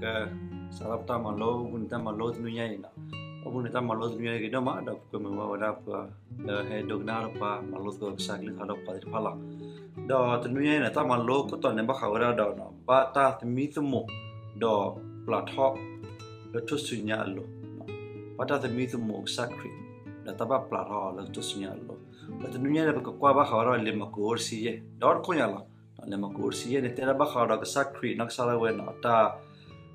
ကစးထီၣ်ပတၢ်မၤလိ အိၣ်ဘှံးနံၤတၢ်မၤလိတနွံညါအံၤန့ၣ်, အိၣ်ဘှံးနံၤတၢ်မၤလိတနွံညါအံၤဂ့ၤဒိၣ်မး ဒီးပကမုာ်ဘၣ်ဝဲဒၣ်ပှၤလၢဟဲဒိကနၣ်ထီၣ်ပှၤမၤလိသကိးကစၢ်ကလုၢ်ကထါဒီးပှၤသ့ၣ်တဖၣ်လီၤ. ဒီးတနွံညါအံၤန့ၣ် တၢ်မၤလိခိၣ်တီန့ၣ် ဘၣ်ဃးဝဲဒၣ်ဒီး ဘၣ်တၢ်သမံသမိး ဒီးပျၢ်ထီၣ်လၢထူၣ်စုညါအလိၤ, ဘၣ်တၢ်သမံသမိးကစၢ်ခရံာ် ဒီးတၢ်ဘၣ်ပျၢ်ထီၣ်အီၤလၢထူၣ်စုညါအလိၤ. ဒီးတနွံညါန့ၣ် ပကကွၢ်ဘၣ်ဃးဝဲဒၣ်လံာ်မၢကူးအိၣ်တဆံယဲၢ် ဒီတခိၣ်ညါလီၤ. လံာ်မၢကူးအိၣ်တဆံယဲၢ်န့ၣ် တဲဒၣ်ဘၣ်ဃးဒီးကစၢ်ခရံာ်နီၢ်ကစၢ်ဒၣ်ဝဲန့ၣ် အတၢ်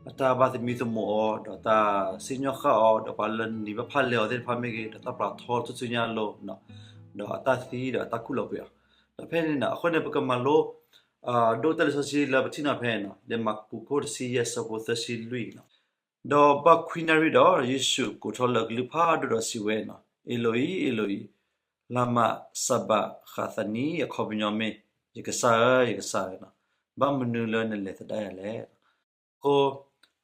ဘၣ်သမံသမိးအီၤ ဒီးတၢ်စံၣ်ညီၣ်ဃၣ်အီၤ ဒီးပှၤလၢနံၤဘၣ်ဖၣ်လဲအီၤသ့ၣ်တဖၣ်မ့ၢ်ဂ့ၤ ဒီးတၢ်ပျၢ်ထီၣ်ထူၣ်စုညါအလိၤ, ဒီးအတၢ်သံဒီးအတၢ်ခူၣ်လီၤကွံာ်အီၤ. ဒီးဖဲန့ၣ်န့ၣ် အဃိန့ၣ် ပကမၤလိ ဒိၣ်တၢ်လံာ်စီဆှံလၢပထံၣ်နီၤဖဲန့ၣ် လံာ်မၢကူးခိၣ်တဆံယဲၢ်ဆၢဖိသၢဆံလွံၢ်န့ၣ်, ဒီးဘၣ်ခွံနၣ်ရံၣ်ဒီး ယ့ၣ်ၡူးကိးထီၣ်လၢအကလုၢ်ဖးဒိၣ်ဒီးစံးဝဲန့ၣ်, အ့ၤလိၤအံၤ, အ့ၤလိၤအံၤ, လၤမးစၤဘၤဃးသနံ, အခီပညီမ့ၢ် ယကစၢ်ဧၢ, ယကစၢ်ဧၢ, ဘၣ်မနုၤလၢနလဲၤသဒၣ်ယၤလဲၣ်. အဃိ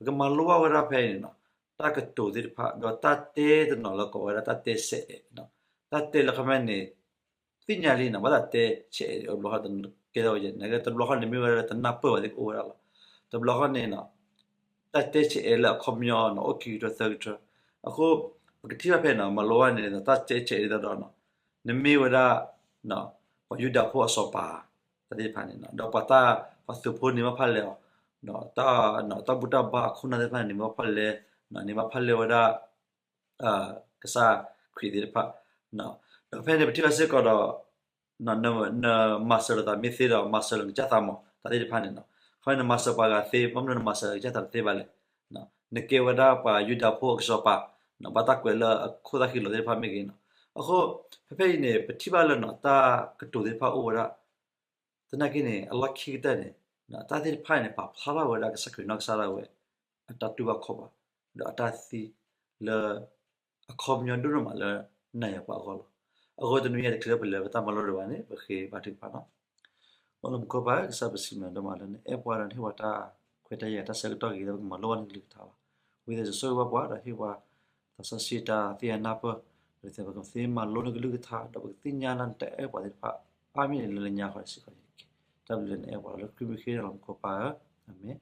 ပကမၤလိဘၣ်ဝဲဒၣ်ဖဲအံၤန့ၣ် တၢ်ကတိၤသ့ၣ်တဖၣ် ဒီးတၢ်တဲတနီၤလၢကိးဝဲဒၣ်တၢ်တဲဆဲးအဲး, တၢ်တဲလၢအခီပညီန့ၣ် သ့ၣ်ညါလံန့ၣ် ဘၣ်သးတဲဆဲးအဲး တဘျီဃီ ကဲထီၣ်ဝဲယဲန့ၣ် တဘျီဃီန့ၣ်မ့ၢ်ဝဲဒၣ်လၢတနၢ်ပၢၢ်ဘၣ်သ့ၣ်ကအိၣ်ဝဲဒၣ်လီၤ. တဘျီဃီန့ၣ် တၢ်တဲဆဲးအဲးလၢအခီပညီန့ၣ် အိၣ်ခံကထၢသၢကထၢ. အဃိ ပကထံၣ်ဘၣ်ဖဲန့ၣ် မၤလိဘၣ်န့ၣ် တၢ်တဲဆဲးအဲးဒ်သိးဒီး နမ့ၢ်ဝဲဒၣ် ပှၤယူဒၤဖိအစီၤပၤ တၢ်သ့ၣ်တဖၣ်န့ၣ် ဒီးပှၤတၢ် ပှၤသုးဖိန့ၣ်ဘၣ်ဖၣ်လဲအီၤ, ဒီးတၢ်ဘူၣ်တၢ်ဘါအခိၣ်အနၢ်သ့ၣ်တဖၣ်န့ၣ် န့ၢ်ဘၣ်ဖၣ်လဲ, န့ၢ်ဘၣ်ဖၣ်လဲဝဲဒၣ် ကစၢ်ခရံာ်သ့ၣ်တဖၣ်. ဒီးဖဲန့ၣ် ပထံၣ်ဘၣ်စ့ၢ်ကီးဒီး နမၤစၢၤလိာ်သးမ့ၢ်သ့ဒီး မၤစၢၤလိာ်နကစၢ်သးမး တၢ်သ့ၣ်တဖၣ်န့ၣ်, ခီဖျိနမၤစၢၤပှၤဂၤသ့ ဘၣ်မနုၤနမၤစၢၤနကစၢ်သးတသ့ဘၣ်လဲၣ်. နကဲဝဲဒၣ်ပှၤယူဒၤဖိအစီၤပၤ, ဘၣ်တၢ်ကွဲးလၢအခိၣ်သၣ်ဃံးလိာ်သ့ၣ်တဖၣ်မ့ၢ်ဂ့ၤန့ၣ်. အဃိ ဖဲဖဲအံၤန့ၣ် ပထံၣ်ဘၣ်လၢ တၢ်ကတိၤသ့ၣ်တဖၣ်အိၣ်ဝဲဒၣ် သနာ်က့န့ၣ် အလီၢ်ခံကတၢၢ်န့ၣ် တၢ်သ့ၣ်တဖၣ်န့ၣ် ပာ်ဖျါထီၣ်ဝဲဒၣ်ကစၢ်ခရံာ်နီၢ်ကစၢ်ဒၣ်ဝဲ အတၢ်တူၢ်ဘၣ်ခီၣ်ဘၣ် ဒီးအတၢ်သံလၢ အခီပညီဒိၣ်ဒိၣ်မးလၢနၤယၤပှၤအဂီၢ်လီၤ. အဃိတနွံညါတချုးလၢပလဲၤပတၢ်မၤလိဒံးဘၣ်န့ၣ် ပဃ့ဘါထုကဖၣ်လီၤ. အိၣ်လၢမူခိၣ်ပၢ် ကစၢ်ပစံးမၤဒိၣ်မးလၢနအဲၣ်ပှၤဒီးနဟ့ၣ်ပှၤတၢ်ခွဲးတၢ်ယာ်တၢ်ဆၢကတီၢ်ဂ့ၤလၢပကမၤလိဘၣ်နကလုၢ်ကထါဘၣ်. ဝံသးစူၤဆိၣ်ဂ့ၤဘၣ်ပှၤဒီးဟ့ၣ်ပှၤ သးစီဆှံတၢ်သ့ၣ်ညါနၢ်ပၢၢ်, ဒီးသ့ၣ်ပကသ့မၤလိနကလုၢ်ကထါ ဒီးပကသ့ၣ်ညါလၢနတၢ်အဲၣ်ပှၤသ့ၣ်တဖၣ် အါမံၤန့ၣ်လၢနညါဃီတစ့ၢ်ကီးယက့ၤ. တၢ်ဘျုးလၢနအဲၣ်ပှၤလၢခရံာ်မံၤဃ့ဒီးလီၤမူခိၣ်ပၢ်ဧၢ, အၤမ့ၣ်.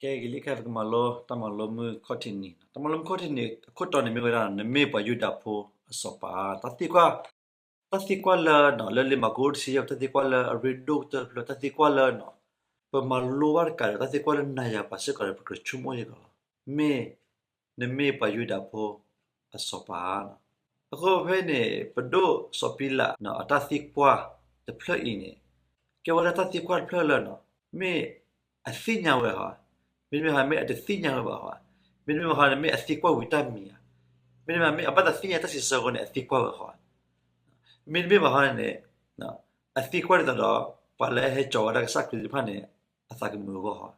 ကဲက့ၤလံခဲ ပကမၤလိ တၢ်မၤလိမုၢ်ခီၣ်ထံးနံၤ, တၢ်မၤလိမုၢ်ခီၣ်ထံးနံၤ အခိၣ်တီန့ၣ်မ့ၢ်ဝဲဒၣ် နမ့ၢ်ပှၤယူဒၤဖိအစီၤပၤ, တၢ်သံကွၢ်, တၢ်သံကွၢ်လၢ လၢလံာ်မၢကူးတဆံယဲၢ် တၢ်သံကွၢ်လၢအရ့ဒိၣ်ကတၢၢ်တဖျၢၣ် တၢ်သံကွၢ်လၢ ပမၤလိဘၣ်တကးဒီး တၢ်သံကွၢ်လၢနၤယၤပှၤစ့ၢ်ကီးဒီး ပကြၢးဆိကမိၣ်စ့ၢ်ကီးလီၤ. မ့ၢ် နမ့ၢ်ပှၤယူဒၤဖိအစီၤပၤ. အဃိဖဲန့ၣ် ပဒိၣ်စီၤပံလး အတၢ်သံကွၢ်တဖျၢၣ်အံၤန့ၣ် ကဲဝဲဒၣ်တၢ်သံကွၢ်တဖျၢၣ်လၢ မ့ၢ်အသ့ၣ်ညါဝဲဧါ, မ့တမ့ၢ်ဘၣ် မ့ၢ်အတသ့ၣ်ညါဝဲဘၣ်ဧါ, မ့တမ့ၢ်ဘၣ်န့ၣ် မ့ၢ်အသံကွၢ်ဝံၤတၢ်မံၤဧါ, မ့တမ့ၢ်ဘၣ် မ့ၢ်အဘၣ်သးသ့ၣ်ညါတၢ်စံးဆၢအဃိန့ၣ် အသံကွၢ်ဝဲဧါ, မ့တမ့ၢ်ဘၣ်န့ၣ် အသံကွၢ်ဒ်သိးဒီး ပှၤလၢဟဲစိာ်ဝဲဒၣ်ကစၢ်ခရံာ်သ့ၣ်တဖၣ်န့ၣ် အသးကမုာ်အဂီၢ်ဧါ.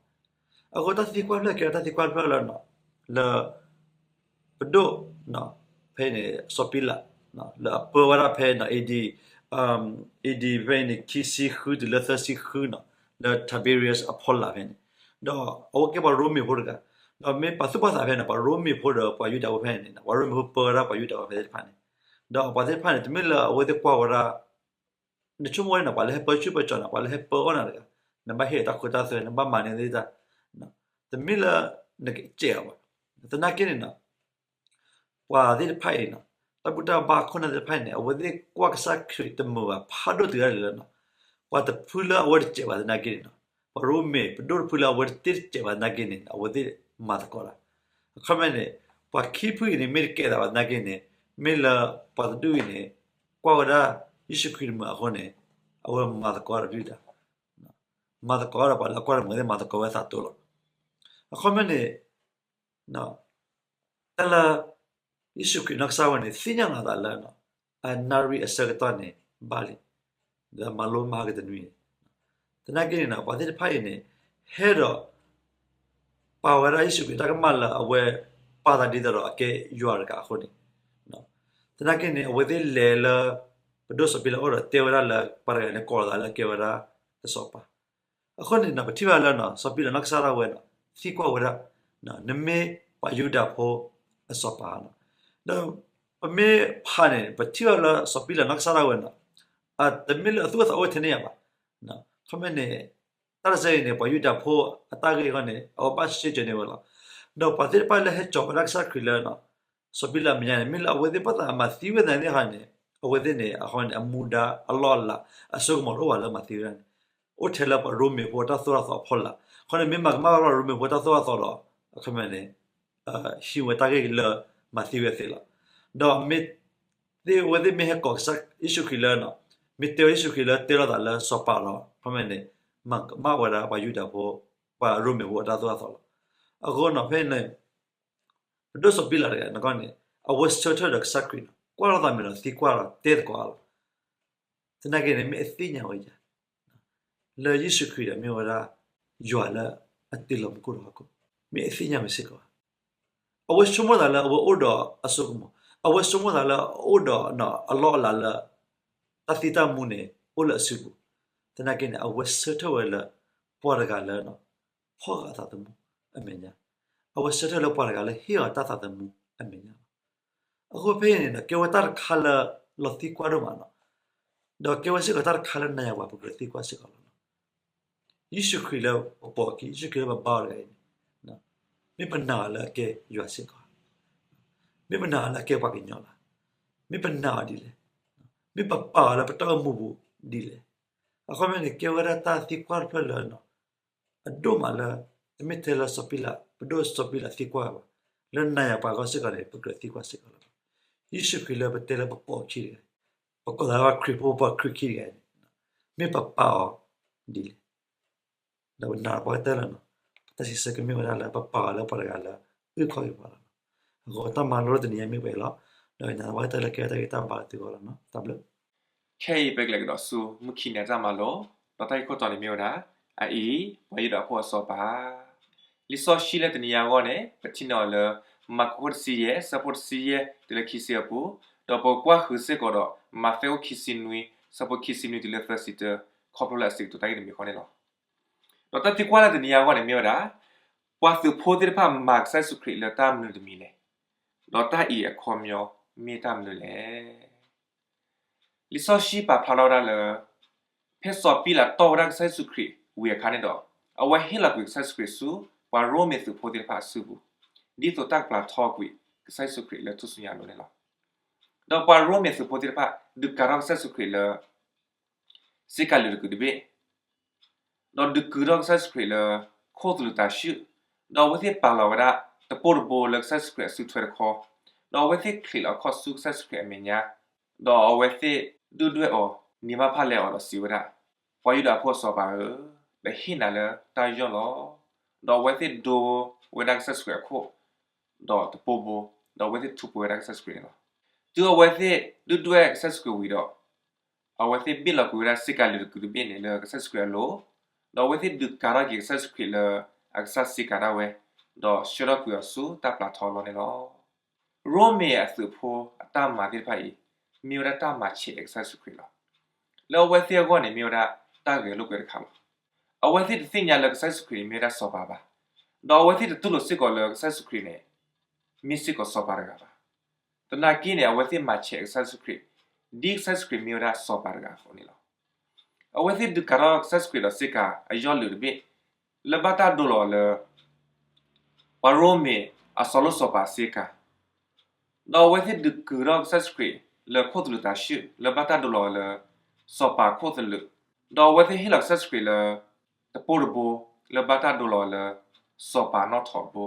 အဃိတၢ်သံကွၢ်တဖျၢၣ်ကဲတၢ်သံကွၢ်တဖျၢၣ်လၢ လၢ ပဒိၣ် ဖဲန့ၣ် စီၤပံလး လၢအပၢဝဲဒၣ်ဖဲ AD AD ဖဲန့ၣ် ခံဆံဃုတုၤလၢသၢဆံဃုန့ၣ် လၢ Tiberius အဖီလာ်ဖဲန့ၣ်, ဒီးအဝဲကဲပှၤရိမ့ၤဖိတဂၤ, ဒီးမ့ၢ်ပာ်သူၣ်ပာ်သးဖဲန့ၣ် ပှၤရိမ့ၤဖိဒီးပှၤယူဒၤဖိဖဲန့ၣ် ပှၤရိမ့ၤဖိပၢဝဲဒၣ်ပှၤယူဒၤဖိဖဲသ့ၣ်တဖၣ်န့ၣ်, ဒီးပှၤသ့ၣ်တဖၣ်န့ၣ် တမ့ၢ်လၢအဝဲသ့ၣ်ကွၢ်ဝဲဒၣ် နဆိကမိၣ်န့ၣ် ပှၤလၢဟဲပၢဆူၣ်ပၢကၠီၤန့ၣ် ပှၤလၢဟဲပၢအီၣ်နၤတဂၤ, နဘၣ်ဟ့ၣ်တၢ်ခိတၢ်သွဲ နဘၣ်မၤန့ၢ်သ့ၣ်တၢ်, တမ့ၢ်လၢ နကစဲးအီၤဘၣ်. သနာ်က့န့ၣ် ပှၤသ့ၣ်တဖၣ်အံၤန့ၣ် တၢ်ဘူၣ်တၢ်ဘါခိၣ်နၢ်သ့ၣ်တဖၣ်အံၤန့ၣ် အဝဲသ့ၣ်ကွၢ်ကစၢ်ခရံာ်တမုာ်ဘၣ် ဖးဒိၣ်တုၤဒၣ်လဲာ်လၢ ပှၤတဖုလၢအဝဲတစဲးဘၣ်သနာ်က့န့ၣ် ပှၤရိမ့ၤပဒိၣ်တဖုလၢအဝဲတသ့တစဲးဘၣ်သနာ်က့န့ၣ် အဝဲသ့ၣ်မၤသကိးတၢ်. အခီပညီန့ၣ် ပှၤခံဖုအံၤန့ၣ် မ့ၢ်တကဲသးဘၣ်သနာ်က့န့ၣ် မ့ၢ်လၢပှၤတဒူၣ်အံၤန့ၣ် ကွၢ်ဝဲဒၣ်ယ့ၣ်ၡူးခရံာ်တမုာ်အဃိန့ၣ် အဝဲမၤသကိးတၢ်ဒုၣ်ဒါ, မၤသကိးဒီးပှၤလၢအကွၢ်တမုာ်သ့ၣ် မၤသကိးဝဲသးတိလီၤ. အခီပညီန့ၣ် တၢ်လၢ ယ့ၣ်ၡူးခရံာ်နီၢ်ကစၢ်ဝဲန့ၣ် သ့ၣ်ညါလီၤသးလၢ အနၣ်ရံၣ်အဆၢကတီၢ်န့ၣ် ဘၣ်လံ, ဒီးမၤလိမၤဟါကတနွံန့ၣ်, သနာ်က့န့ၣ် ပှၤသ့ၣ်တဖၣ်အံၤန့ၣ် ဟဲဒီး ပာ်ဝဲဒၣ်ယ့ၣ်ၡူးခရံာ်တၢ်ကမၣ်လၢအဝဲပာ်သးဒ်သိးဒီးအကဲယွၤတဂၤအဃိန့ၣ်, သနာ်က့န့ၣ် အဝဲသ့ၣ်လဲၤလၢ ပဒိၣ်စီၤပံလးအအိၣ်ဒီးတဲဝဲဒၣ်လၢ ပှၤတဂၤန့ၣ်ကိးလီၤသးလၢအကဲဝဲဒၣ် တစီၤပၤ. အဃိန့ၣ် ပထံၣ်ဘၣ်လၢ စီၤပံလးနီၢ်ကစၢ်ဒၣ်ဝဲန့ၣ် သံကွၢ်ဝဲဒၣ် နမ့ၢ်ပှၤယူဒၤဖိအစီၤပၤ, ဒီးပမ့ၢ်ဖးန့ၣ် ပထံၣ်ဘၣ်လၢစီၤပံလးနီၢ်ကစၢ်ဒၣ်ဝဲန့ၣ် တမ့ၢ်လၢအသူၣ်အိၣ်သးအိၣ်ထဲန့ၣ်ယၤဘၣ်. ခီမ့ၢ်န့ၣ် တၢ်တစဲအံၤန့ၣ် ပှၤယူဒၤဖိအတၢ်ဂ့ၢ်အဂီၢ်န့ၣ် အဝဲဘၣ်စံၣ်စၢၤန့ၢ်ဝဲလီၤ. ဒီးပှၤသ့ၣ်တဖၣ်လၢဟဲစိာ်ဝဲဒၣ်ကစၢ်ခရံာ်လၢ စီၤပံလးအမဲာ်ညါန့ၣ် မ့ၢ်လၢအဝဲသ့ၣ်ဘၣ်သးမၤသံဝဲသနာ်က့န့ၣ် အဝဲသ့ၣ်န့ၣ် အဃိန့ၣ် အမူဒါအလီၢ်အလၤ အစိကမီၤတအိၣ်ဘၣ်လၢမၤသံဝဲဒၣ်န့ၣ် အိၣ်ထဲလၢပှၤရိမ့ၤဖိအတၢ်သိၣ်တၢ်သီအဖီလာ်. အဃိန့ၣ် မ့ၢ်မၤကမၣ်ဝဲဒၣ်ရိမ့ၤဖိအတၢ်သိၣ်တၢ်သီဒီး အခီပညီန့ၣ် ဟံးဝဲတၢ်ဂ့ၢ်လၢမၤသံဝဲသ့လီၤ. ဒီးမ့ၢ်သ့ၣ်အဝဲသ့ၣ်မ့ၢ်ဟဲကိးကစၢ်ယ့ၣ်ၡူးခရံာ်လၢ မ့ၢ်တဲဝဲယ့ၣ်ၡူးခရံာ်လၢတဲလိာ်သးလၢစီၤပၤဒီး အခီပညီန့ၣ် မၤကမၣ်ဝဲဒၣ်ပှၤယူဒၤဖိ ပှၤရိမ့ၤဖိအတၢ်သိၣ်တၢ်သီလီၤ. အဃိန့ၣ် ဖဲန့ၣ် ပဒိၣ်စီၤပံလးတဂၤန့ၣ် အဝဲဆၢထၢၣ်ဒီးကစၢ်ခရံာ်န့ၣ် ကွၢ်လိာ်သးမဲာ်ဒီးသံကွၢ်ဒီးတဲသကိးအါလီၤ. သနာ်က့န့ၣ် မ့ၢ်အသ့ၣ်ညါဝဲယၤ လၢယ့ၣ်ၡူးခရံာ်ဒီးမ့ၢ်ဝဲဒၣ် ယွၤလၢအတ့လီၤမူခိၣ်ဒီးဟီၣ်ခိၣ်, မ့ၢ်အသ့ၣ်ညါဝဲစ့ၢ်ကီးဧါ. အဝဲဆိကမိၣ်သးလၢအဝဲအိၣ်ဒီးအစိကမီၤ, အဝဲဆိကမိၣ်သးလၢအအိၣ်ဒီးအလီၢ်အလၤလၢ တၢ်သံတၢ်မူန့ၣ် အိၣ်လၢအစုပူၤ, သနာ်က့န့ၣ် အဝဲဆၢထၢၣ်ဝဲလၢ ပှၤတဂၤလၢ ဖီၣ်ဃာ်အသးသမူအမဲာ်ညါ, အဝဲဆၢထၢၣ်လၢပှၤတဂၤလၢဟ့ၣ်အီၤတၢ်သးသမူအမဲာ်ညါလီၤ. အဃိဖဲအံၤန့ၣ်ဒီး ကဲဝဲတၢ်တခါလၢလီၤသံကွၢ်ဒိၣ်မးလီၤ. ဒီးကဲဝဲစ့ၢ်ကီးတၢ်တခါလၢနၤယၤပှၤပကြၢးသံကွၢ်စ့ၢ်ကီးလီၤ. ယ့ၣ်ၡူးခရံာ်လၢပပိာ်အခံ, ယ့ၣ်ၡူးခရံာ်လၢပဘါအီၤတဂၤအံၤန့ၣ် မ့ၢ်ပနာ်အီၤလၢအကဲယွၤစ့ၢ်ကီးဧါ, မ့ၢ်ပနာ်အီၤလၢအကဲပှၤကညီလီၤ, မ့ၢ်ပနာ်အီၤဒ်လဲၣ်, မ့ၢ်ပပာ်အီၤလၢပတၢ်အိၣ်မူပူၤဒ်လဲၣ်. အခီပညီန့ၣ် ကဲဝဲဒၣ်တၢ်သံကွၢ်တဖျၢၣ်လၢ အဒိၣ်မးလၢ တမ့ၢ်ထဲလၢစီၤပံလး, ပဒိၣ်စီၤပံလးသံကွၢ်ဘၣ်, လၢနၤယၤပှၤအဂီၢ်စ့ၢ်ကီးန့ၣ် ပကြၢးသံကွၢ်စ့ၢ်ကီးလီၤ. ယ့ၣ်ၡူးခရံာ်လၢပတဲလၢပပိာ်အခံတဂၤ, ပကိးသးလၢပှၤခရံာ်ဖိ ပှၤခရံာ်ခံတဂၤအံၤန့ၣ် မ့ၢ်ပပာ်အီၤဒ်လဲၣ်. ဒီးပနာ်ပှၤကတၢၢ်လၢ ပတၢ်စံးဆၢကမ့ၢ်ဝဲဒၣ်လၢ ပပာ်အီၤလၢပှၤတဂၤလၢ အုၣ်ခီၣ်က့ၤပှၤလီၤ. အဃိတၢ်မၤလိလၢတနံၤအံၤမ့ၢ်ပှဲၤလီၤ. ဒီးနာ်ပှၤကတၢၢ်လၢကဲတၢ်ဂ့ၤတၢ်ဘၣ်သုဂီၢ်လီၤ. တၢ်ဘျုး. ခဲအံၤပကလဲၤကဒီးဆူမုၢ်ခံနံၤအတၢ်မၤလိ, ဒီးတၢ်ဂ့ၢ်ခိၣ်တီန့ၣ်မ့ၢ်ဝဲဒၣ် အအံၤ ပှၤယူဒၤဖိအစီၤပၤ. လံာ်စီဆှံလၢတနံၤအံၤအဂီၢ်န့ၣ် ပထံၣ်န့ၢ်အီၤလၢ မၢ်ကူးခိၣ်တဆံယဲၢ် ဆၢဖိတဆံယဲၢ်တုၤလၢခံဆံအပူၤ, ဒီးပကကွၢ်ဃုာ်စ့ၢ်ကီးဒီး မးသဲအိၣ်ခံဆံနွံ ဆၢဖိခံဆံနွံတုၤလၢသၢဆံတၢ ခီဖျိလၢအစံးကတိၤတၢ်ဂ့ၢ်တမံၤဃီန့ၣ်လီၤ. ဒီးတၢ်သံကွၢ်လၢတနံၤအံၤအဂီၢ်န့ၣ်မ့ၢ်ဝဲဒၣ် ပှၤသုးဖိသ့ၣ်တဖၣ်မၤကစၢ်ယ့ၣ်ၡူးခရံာ်လၢတၢ်မနုၤတမံၤလဲၣ်, ဒီးတၢ်အံၤအခီပညီမ့ၢ်တၢ်မနုၤလဲၣ်. လံာ်စီဆှံပာ်ဖျါထီၣ်ဝဲဒၣ်လၢ ဖဲစီၤပံလးတီၢ်ဝဲဒၣ်ကစၢ်ယ့ၣ်ၡူးခရံာ်ဝံၤအခါန့ၣ်ဒီး အဝဲဟ့ၣ်လီၤကွံာ်ကစၢ်ယ့ၣ်ၡူးခရံာ်ဆူ ပှၤရိမ့ၤသုးဖိသ့ၣ်တဖၣ်အစုပူၤ, ဒ်သိးတၢ်ကပျၢ်ထီကွံာ်ကစၢ်ယ့ၣ်ၡူးခရံာ်လၢထူၣ်စုညါအလိၤန့ၣ်လီၤ. ဒီးပှၤရိမ့ၤသုးဖိသ့ၣ်တဖၣ် ဒုးကၤထီၣ်ကစၢ်ယ့ၣ်ၡူးခရံာ်လၢ စ့ကၤလၢာ်တကုာ်တဘ့ၣ် ဒီးဒုးကုၤထီၣ်ကစၢ်ယ့ၣ်ၡူးခရံာ်လၢ ခိၣ်သလုးတၤဆှုၣ်, ဒီးအဝဲသ့ၣ်ပာ်လီၤဝဲဒၣ်တပိၢ်တဘိလၢကစၢ်ယ့ၣ်ၡူးခရံာ်အစုထွဲတခီ, ဒီးအဝဲသ့ၣ်ချံးလီၤအခီၣ်ဆူကစၢ်ယ့ၣ်ၡူးခရံာ်အမဲာ်ညါ, ဒီးအဝဲသ့ၣ်ဒုၣ်ဒွဲၣ်အီၤ နံၤဘၣ်ဖၣ်လဲအီၤဒီးစံးဝဲဒၣ်, ပှၤယူဒၤဖိအစီၤပၤဧၢ, ပဟ့ၣ်နၤလၢတၢ်ယီၢ်လီၤ. ဒီးအဝဲသ့ၣ်ဒိဝဲဒၣ်ကစၢ်ယ့ၣ်ၡူးခရံာ်အခိၣ် ဒီးတပိၢ်ဘိ, ဒီးအဝဲသ့ၣ်ထူးပှဲၤဝဲဒၣ်ကစၢ်ယ့ၣ်ၡူးခရံာ်န့ၣ်လီၤ. တုၤအဝဲသ့ၣ်ဒုၣ်ဒွဲၣ်ကစၢ်ယ့ၣ်ၡူးခရံာ်ဝံၤဒီး အဝဲသ့ၣ်ဘ့ၣ်လီၤကွံာ်ဝဲဒၣ်စ့ကၤလၢာ်တကုာ်တဘ့ၣ်န့ၣ်လၢကစၢ်ယ့ၣ်ၡူးခရံာ်အလိၤ, ဒီးအဝဲသ့ၣ်ဒုးကၤထီၣ်က့ၤကစၢ်ယ့ၣ်ၡူးခရံာ်လၢအကစၢ်စ့ကၤဒၣ်ဝဲ, ဒီးဆှၢထီၣ်ကွံာ်အီၤဆူတၢ်ပျၢ်ထီအလီၢ်န့ၣ်လီၤ. ရိမ့ၤအသုးဖိအတၢ်မၤသ့ၣ်တဖၣ်အံၤ မ့ၢ်ဝဲဒၣ်တၢ်မၤဆဲးကစၢ်ယ့ၣ်ၡူးခရံာ်လီၤ. လၢအဝဲသ့ၣ်အဂီၢ်န့ၣ်မ့ၢ်ဝဲဒၣ်တၢ်ဂဲၤလိာ်ကွဲတခါလီၤ. အဝဲသ့ၣ်တသ့ၣ်ညါလၢကစၢ်ယ့ၣ်ၡူးခရံာ်န့ၣ်မ့ၢ်ဝဲဒၣ်စီၤပၤဘၣ်, ဒီးအဝဲသ့ၣ်တတူၢ်လိာ်စ့ၢ်ကီးလၢကစၢ်ယ့ၣ်ၡူးခရံာ်န့ၣ် မ့ၢ်စ့ၢ်ကီးစီၤပၤတဂၤဘၣ်. သနာ်က့န့ၣ် အဝဲသ့ၣ်မၤဆဲးကစၢ်ယ့ၣ်ၡူးခရံာ် ဒ်ကစၢ်ယ့ၣ်ၡူးခရံာ်မ့ၢ်ဝဲဒၣ်စီၤပၤတဂၤအသိးန့ၣ်လီၤ. အဝဲသ့ၣ်ဒုးကၤထီၣ်ကစၢ်ယ့ၣ်ၡူးခရံာ်ဒီးစ့ကၤအယီၢ်လုာ်တဘ့ၣ် လၢဘၣ်တၢ်ဒိလီၤအီၤလၢ ပှၤရိမ့ၤအစီၤလိၣ်စီၤပၤစ့ကၤ, ဒီးအဝဲသ့ၣ်ဒုးကုၤထီၣ်ကစၢ်ယ့ၣ်ၡူးခရံာ်လၢခိၣ်သလုးတၤဆှုၣ် လၢဘၣ်တၢ်ဒိလီၤအီၤလၢ စီၤပၤခိၣ်သလုး, ဒီးအဝဲသ့ၣ်ဟ့ၣ်လီၤကစၢ်ယ့ၣ်ၡူးခရံာ်လၢ တပိၢ်တဘိ လၢဘၣ်တၢ်ဒိလီၤအီၤလၢ စီၤပၤနီၣ်ထိးဘိ,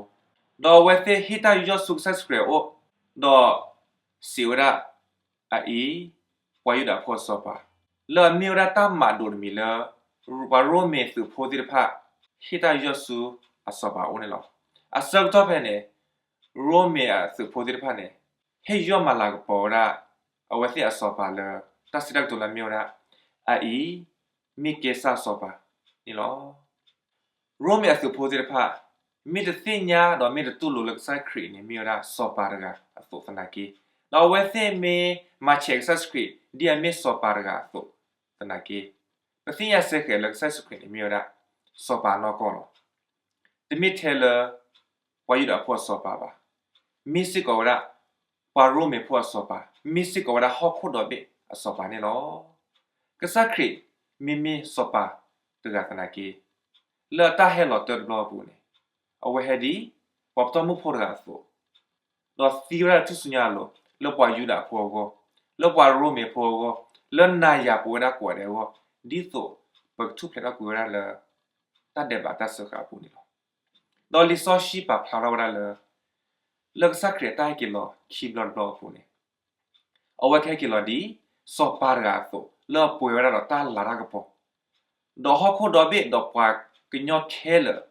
ဒီးအဝဲသ့ၣ်ဟ့ၣ်တၢ်ယီၢ်ဆူကစၢ်ယ့ၣ်ၡူးခရံာ်အအိၣ်, ဒီးစံးဝဲဒၣ်, အအံၤ ပှၤယူဒၤဖိအစီၤပၤ, လၢအမ့ၢ်ဝဲဒၣ်တၢ်မၤဒိးတမံၤလၢ ပှၤရိမ့ၤသုးဖိသ့ၣ်တဖၣ် ဟ့ၣ်တၢ်ယီၢ်ဆူအစီၤပၤအအိၣ်န့ၣ်လီၤ. အဆၢကတီၢ်ဖဲန့ၣ် ရိမ့ၤအသုးဖိသ့ၣ်တဖၣ်န့ၣ် ဟ့ၣ်ယီၢ်မၤလၤကပီၤဝဲဒၣ် အဝဲသ့ၣ်အစီၤပၤလၢ တၢ်စံးတၢ်ကတိၤလၢအမ့ၢ်ဝဲဒၣ်, အအံၤ မ့ၢ်ကဲစၢ်စီၤပၤန့ၣ်လီၤ. ရိမ့ၤအသုးဖိသ့ၣ်တဖၣ် မ့ၢ်တသ့ၣ်ညါဒီးမ့ၢ်တတူၢ်လိာ်လၢကစၢ်ခရံာ်န့ၣ်မ့ၢ်ဝဲဒၣ်စီၤပၤတဂၤအသိးသနာ်က့, ဒီးအဝဲသ့ၣ်မ့ၢ်မၤဆဲးကစၢ်ခရံာ် ဒ်အမ့ၢ်စီၤပၤတဂၤအသိးသနာ်က့, ပသ့ၣ်ညါစ့ၢ်ကီးလၢကစၢ်ယ့ၣ်ၡူးခရံာ်န့ၣ်မ့ၢ်ဝဲဒၣ်စီၤပၤနီၢ်ကီၢ်လီၤ. တမ့ၢ်ထဲလၢ ပှၤယူဒၤဖိအစီၤပၤဘၣ်. မ့ၢ်စ့ၢ်ကီးဝဲဒၣ် ပှၤရိမ့ၤဖိအစီၤပၤ, မ့ၢ်စ့ၢ်ကီးဝဲဒၣ်ဟီၣ်ခိၣ်ဒီဘ့ၣ်အစီၤပၤန့ၣ်လီၤ. ကစၢ်ခရံာ်မ့မ့ၢ်စီၤပၤတဂၤသနာ်က့, လၢအတၢ်ဟဲလီၤတၢတဘျီအပူၤန့ၣ်, အဝဲဟဲဒ် ပှၤပတီၢ်မုၢ်ဖိတဂၤအသိး, ဒီးသံဝဲဒၣ်လၢထူၣ်စုညါအလိၤ, လၢပှၤယူဒၤဖိအဂီၢ်, လၢပှၤရိမ့ၤဖိအဂီၢ်, လၢနၤယၤပဝဲဒၣ်ကိးဂၤဒဲးအဂီၢ်, ဒ်သိးပကထူၣ်ဖျဲးထီၣ်ကွံာ်ဝဲဒၣ်လၢ တၢ်ဒဲးဘးတၢ်စၢဃာ်အပူၤန့ၣ်လီၤ. ဒီးလံာ်စီဆှံပာ်ဖျါထီၣ်ဝဲဒၣ်လၢ လၢကစၢ်ခရံာ်အတၢ်ဟဲက့ၤလီၤခံဘျီတဘျီအပူၤန့ၣ်, အဝဲကဟဲက့ၤလီၤဒ် စီၤပၤတဂၤအသိး လၢအပှဲၤဝဲဒၣ်ဒီးတၢ်လၤတၢ်ကပီၤ, ဒီးဟီၣ်ခိၣ်ဒီဘ့ၣ်ဒီးပှၤကညီခဲလၢာ်